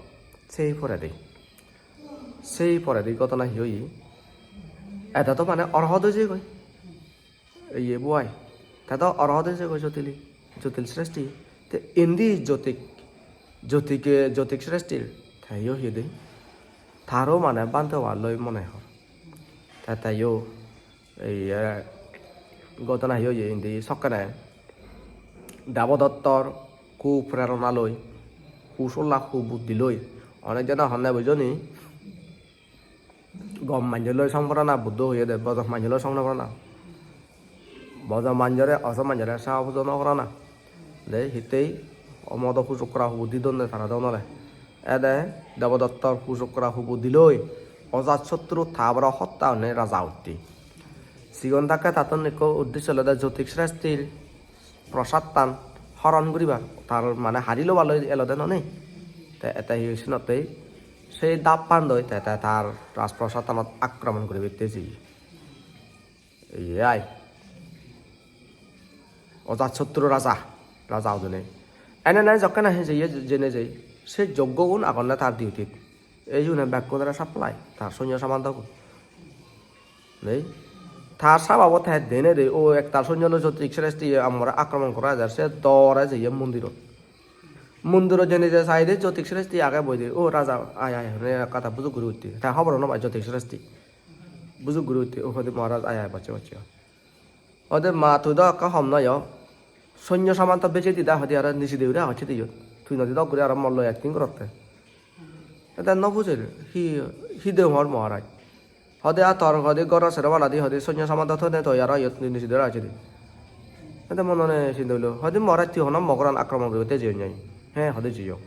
sei poredi. Sei poredi godona hi oye? Ede do mane orohot oi jeyegoi. Iye bo ai. Te do orohot oi jeyegoi Jotili, Jotil Sresti. Te indi Jotik, Jotike, Jotik Sresti. Teyo hi de? Taro mane bhante obar loi mone hor. Te teyo Ei, eh, godona hi oye indi sokkene. Debodottor ku prerona loi, ku solla ku buddhi loi. Onek jone honne bujoni, gom manjoloi song porana Buddho hoyede, bojo manjoloi song no porana. Bojo manjore, ojo manjore sa pujo no porana. De hittei omodo hujukra hubu di donne tara donore. Ede Debodottor hujukra hubu diloi Ojatsottru taboro hotta honne raja utti. Sigon thakke tattun ekko uddesho olode Jotik Srestir prosattan horon guribar, tar mane hari lobar loi elode nonei. Te ete hi sinottei sei dappan doi te, te tar rajprosattanot akromon guribatte jeye. Iye ai. Ojatsottru raja, raja udine. Ene nai jokke nahi jeye, jene jei, se joggogun agonne tar duty-t. Ei june bekkunore supply, tar sonyo samantogun. Nei? Tar sababo te dene de, o ektal sonyo loi Jotik Sresti amore akromon gora ejer, se dore jeye mondirot. Mondirot jene je saide Jotik Sresti age boide, "O raja, ai, ai," hone ekka ta bujok guri utte. Ta hobor no pai Jotik Sresti. Bujok guri utte, "O hode Maharaj, ai, ai, bocche, bocche." Hode, "Ma, tui do ekka hom noi o. Sonyo samanto bejei dida," hode, "aro nisi de uri agosse de iyot. Tui nodi dok guri aro mollo acting gorotte." Ede no bujer, hi, hi de hor Maharaj. Hode, "A tor hode goro sero baladi hode sonyo samanto thode toi aro iyot nisi de uri agosse de." Ede monone sinde hoilo, hoide more tui hono mogoran akromon guribatte jeyon jai. He, hoide jeyo.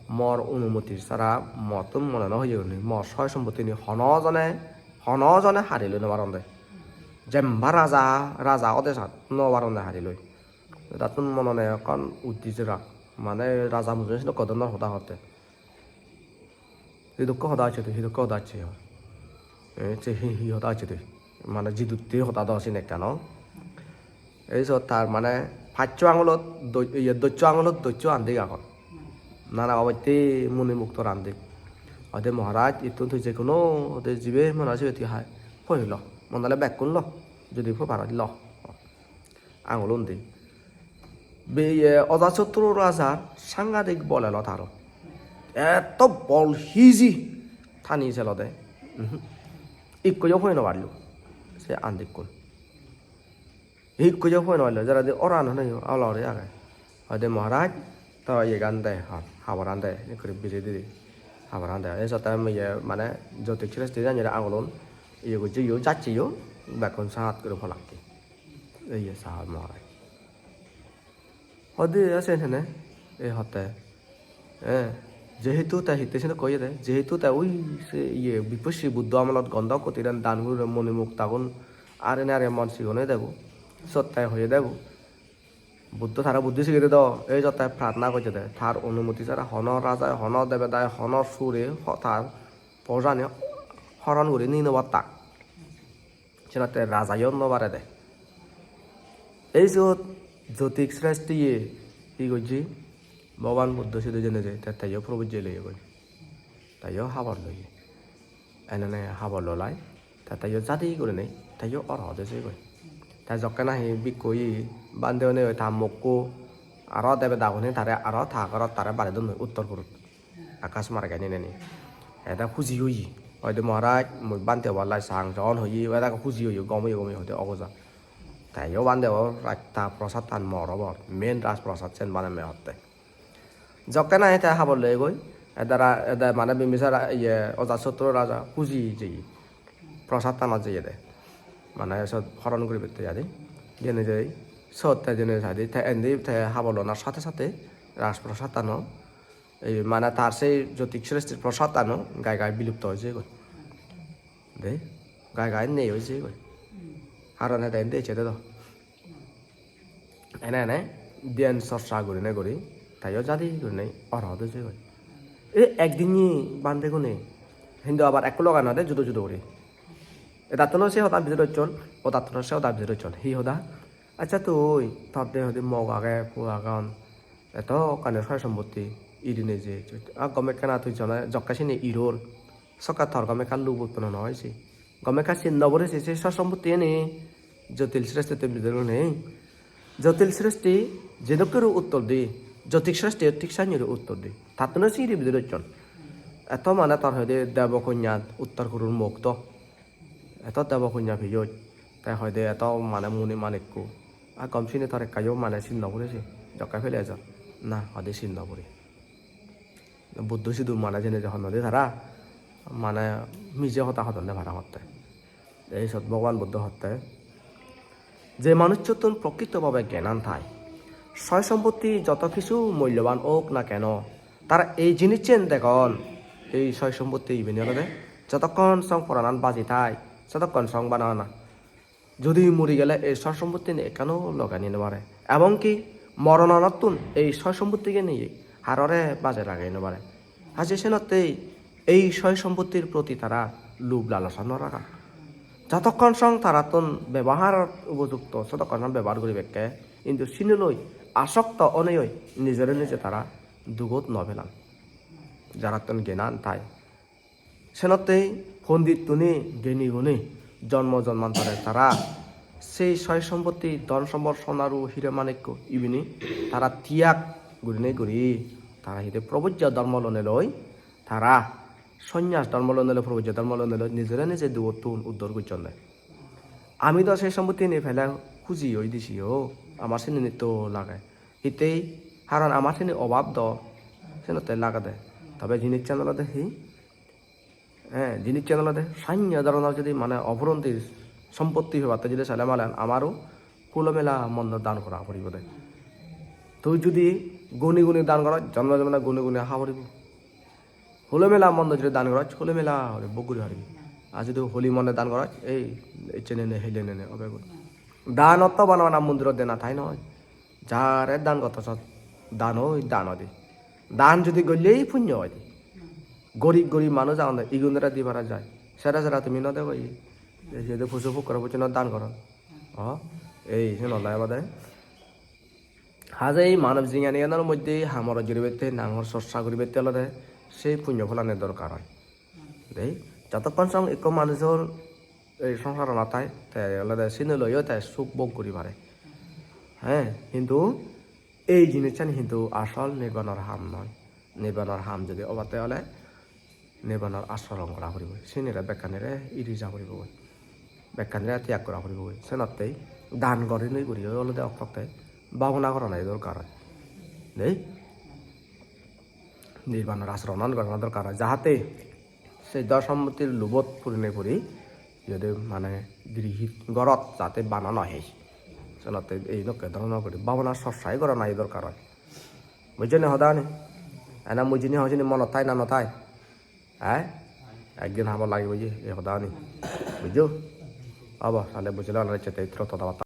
Mor onumoti sara mottun mone no hoye guri, mor soy sompottini hono jone, hono jone hari loi no paronde. Jemba raja, raja ode sat no paronde hari loi. Tattun monone ekkan utti jerak, mane raja mujunge sedokke dhoronor hoda hotte. Hidokke hoda hocche tui, hidokke hoda hocche hor. Eh, se hi, hi hoda hocche tui? Mane jidutte hoda do sini ekkan, o. Ei sot tar mane paccho angulot do-, iye, doccho angulot doccho andik agon. Nana obotte muni muktor andik. Hoide, "Maharaj, ittun tui je hono hoide jibe mone hoy sibe tui hai, poi lo. Mone ole bekkun lo. Jodi poi paro lo." Angulun di. Be-, iye, Ojasotru rajar sangadik bol elo taro. Eto bol hiji tani selode. Mhm. Ikkoyo poi no parlo. Se andikkun. Ikkoyo poi no parlo. Jara di oran hono yo, ala uri age. Hoide, "Maharaj, to iyegan de, ha-, haboran de." Ikkuri biri diri. Haboran de. Ei sotte iye, mane, Jyotik Sreshti janire angulun. Iye gojje yo, jacche yo. Bekkun sat guri polakke. Ei ye sahar Maharaj. Hoide ase hene, ei hotte. Eh, jehetu te hitte sene koyede, jehetu te ui se iye Bipusri Buddho amolot Gondhok Kutiran dan guri moni muktagun are nare mon sigon oi debo. Sot te hoye debo. Buddho tara buddhi sigede do, ei jotte pratna gojjede. Tar onumoti sara hono rajai, hono debedai, hono sure, ho-, tar pojani horon guri ni no pattak. Senotte rajayo no parede. Ei sot Jyotik Sreshtiye hi gojje? Bhogoban Buddho sidu jeinei je, te teyo probojje loye goi. Teyo habor loye. Enene habor lolai, te teyo jadi gurinei, teyo orhot oi jeyegoi. Te jokke nahi bhikku oye, bhante onei oi ta mokko, aro debedagune tare, aro ta gorot tare bare donnoi uttor gurot. Akash marge nineni. Eda huji oye. Hoide, "Maharaj, mui bhante obar lai sang," jon hoye, eda huji oye, gom oye, gom oye, hoide, "Ogoja." Teyo bhante obo, rasta prasad tan mor obor. Main raj prasad sen bane me hotte. Jokke nahi te habor loye goi, edara, eda mane Bimbisar, iye, Ojasotru raja huji jeye. Prasad tanot jeyede. Mane sot horon guribatte jadi. Jene jei, sot te jene jadi, te endi te habor lonar sathe sathe raj prasad tano Ei mane tar sei Jyotik Sreshtir prosad ano gai gai bilupto oi jeyegoi. De, gai gai nei oi jeyegoi. Haron ede indi ecche dedo. Ene ene dhyan chorcha gurine guri, teyo jadi gurine orhot oi jeyegoi. E ekdin ye bhante gune, hintu abar ekku loge no de, judo judo guri. Edattuno se hoda bidire hocchon, odattuno se hoda bidire hocchon. Hi hoda? Accha tui, tor de hoide mok age, puo agon, eto ekkani soy sompotti irinei je. A gome ekkena tui jone jokke sini iror, sokke tor gome ekka lub utponno no oi se. Gome ekka sin no pore se, se soy sompotti eni Jotil Sreshti te bidire nei. Jotil Sreshti jedokke guri uttor di, Jotik Sreshti thik sanye guri uttor di. Tattuno siri bidire hocchon. Eto mane tor hoide debo konyat uttor kurur mok to. Eto debo punya piyoj, te hoide eto mane muni manikko. A gom sini tor ekka yo mane sin no puri se, jokke pele ejon. Na, hoide sin no puri. Buddho sidu mane jene je honnoi de tara, mane mije hoda hodonde para hotte. Ei sot Bhogoban Buddho hotte, je manucchottun prokrito bhabe gyanan thai, soy sompotti joto kichu mulloban ok na keno, tara ei jinissen degon, ei soy sompotti ibeni olode jotokkon song poranan baji thai, sotokkon song bana na. Jodi muri gele ei soy sompottini ekkano loge ni no pare. Ebong ki moronanottun ei soy sompotti geniye harore baje ragei no pare. Haje senottei ei soy sompottir proti tara lub lalosa no ragan. Jotokkon song tarattun bebohar upojukto, sotokkon song bebohar guribekke, hintu siniloi asokto oneyoi nijore nije tara dugot no pelan. Jarattun gyanan thai. Senottei pondittune, gyanigune jonmo jonmantore tara sei soy sompotti, dhon sompod, sonaru, hire manikko ibini tara tiyag gurinei guri tara hide probojjo dhormo lonei loi, tara Sonyas dhormo lonei loi, probojjo dhormo lonei loi, nijore nije dugottun uddor gocchonde. Ami do sei sompottini pele huji oi disi o, amar sini nitto lage. Hittei, haron amar sini obab do, senotte lagede. Tobe jinissan olode hi? Eh, jinissan olode sanye dhoronor jodi mane opuronti sompotti pebatte jodi sele malen amaru Hulo mela mondo dan gora poribo de. Tui judi guni guni dan goroj, jonmo jonmo guni guni ha poribo. Hulo mela mondo judi dan goroj, hulo mela guri bhog guri paribi. Ar judi holi mone dan goroj, ei ecche nene, hele nene obe goi. Dan otto bana bana mondirot dena thai noi. Jare dan gotto sot dan oi, dan odi. Dan judi golle punyo odi. Gorib gorib manuj agonde, igunore di para jai. Sera sera tumi no dego ye. Ei je posu pokkore pojjonto dan goron. O, ei siyen olode obode. Haje ei manob jinghaniganor moddhe hamor guribette, nangor chorcha guribette olode sei punyo pholani dorkar oi. Dei, jotokkon song ikko manujor ei songsaranot thai, te olode sini loiyo te suk bhog guri pare. He, hintu ei jinissani hintu asol nirbanor ham noi. Nirbanor ham judi obatte ole nirbanor asoron gora puribo. Sinire bekkanire iri ja puribo. Bekkanire tiyag gora puribo. Senottei dan gorinei guri olode oktotte bhabona gorana dorkar oi. Dei? Nirbanor asoron gorana dorkar oi. Jahate se dhon sompottir lubot purinei puri, iyot mane grihi gorot jate bana no hei. Senotte ei dokke dhoronor guri bhabona chorcha gorana dorkar oi. Bujjo ni hodani? Ena mui jini hong sini monot thai na no thai? Eh? Ekdin habor lagibo je ei hodani. Bujjo? Obo, tale bujile olode ecche te itro toda batta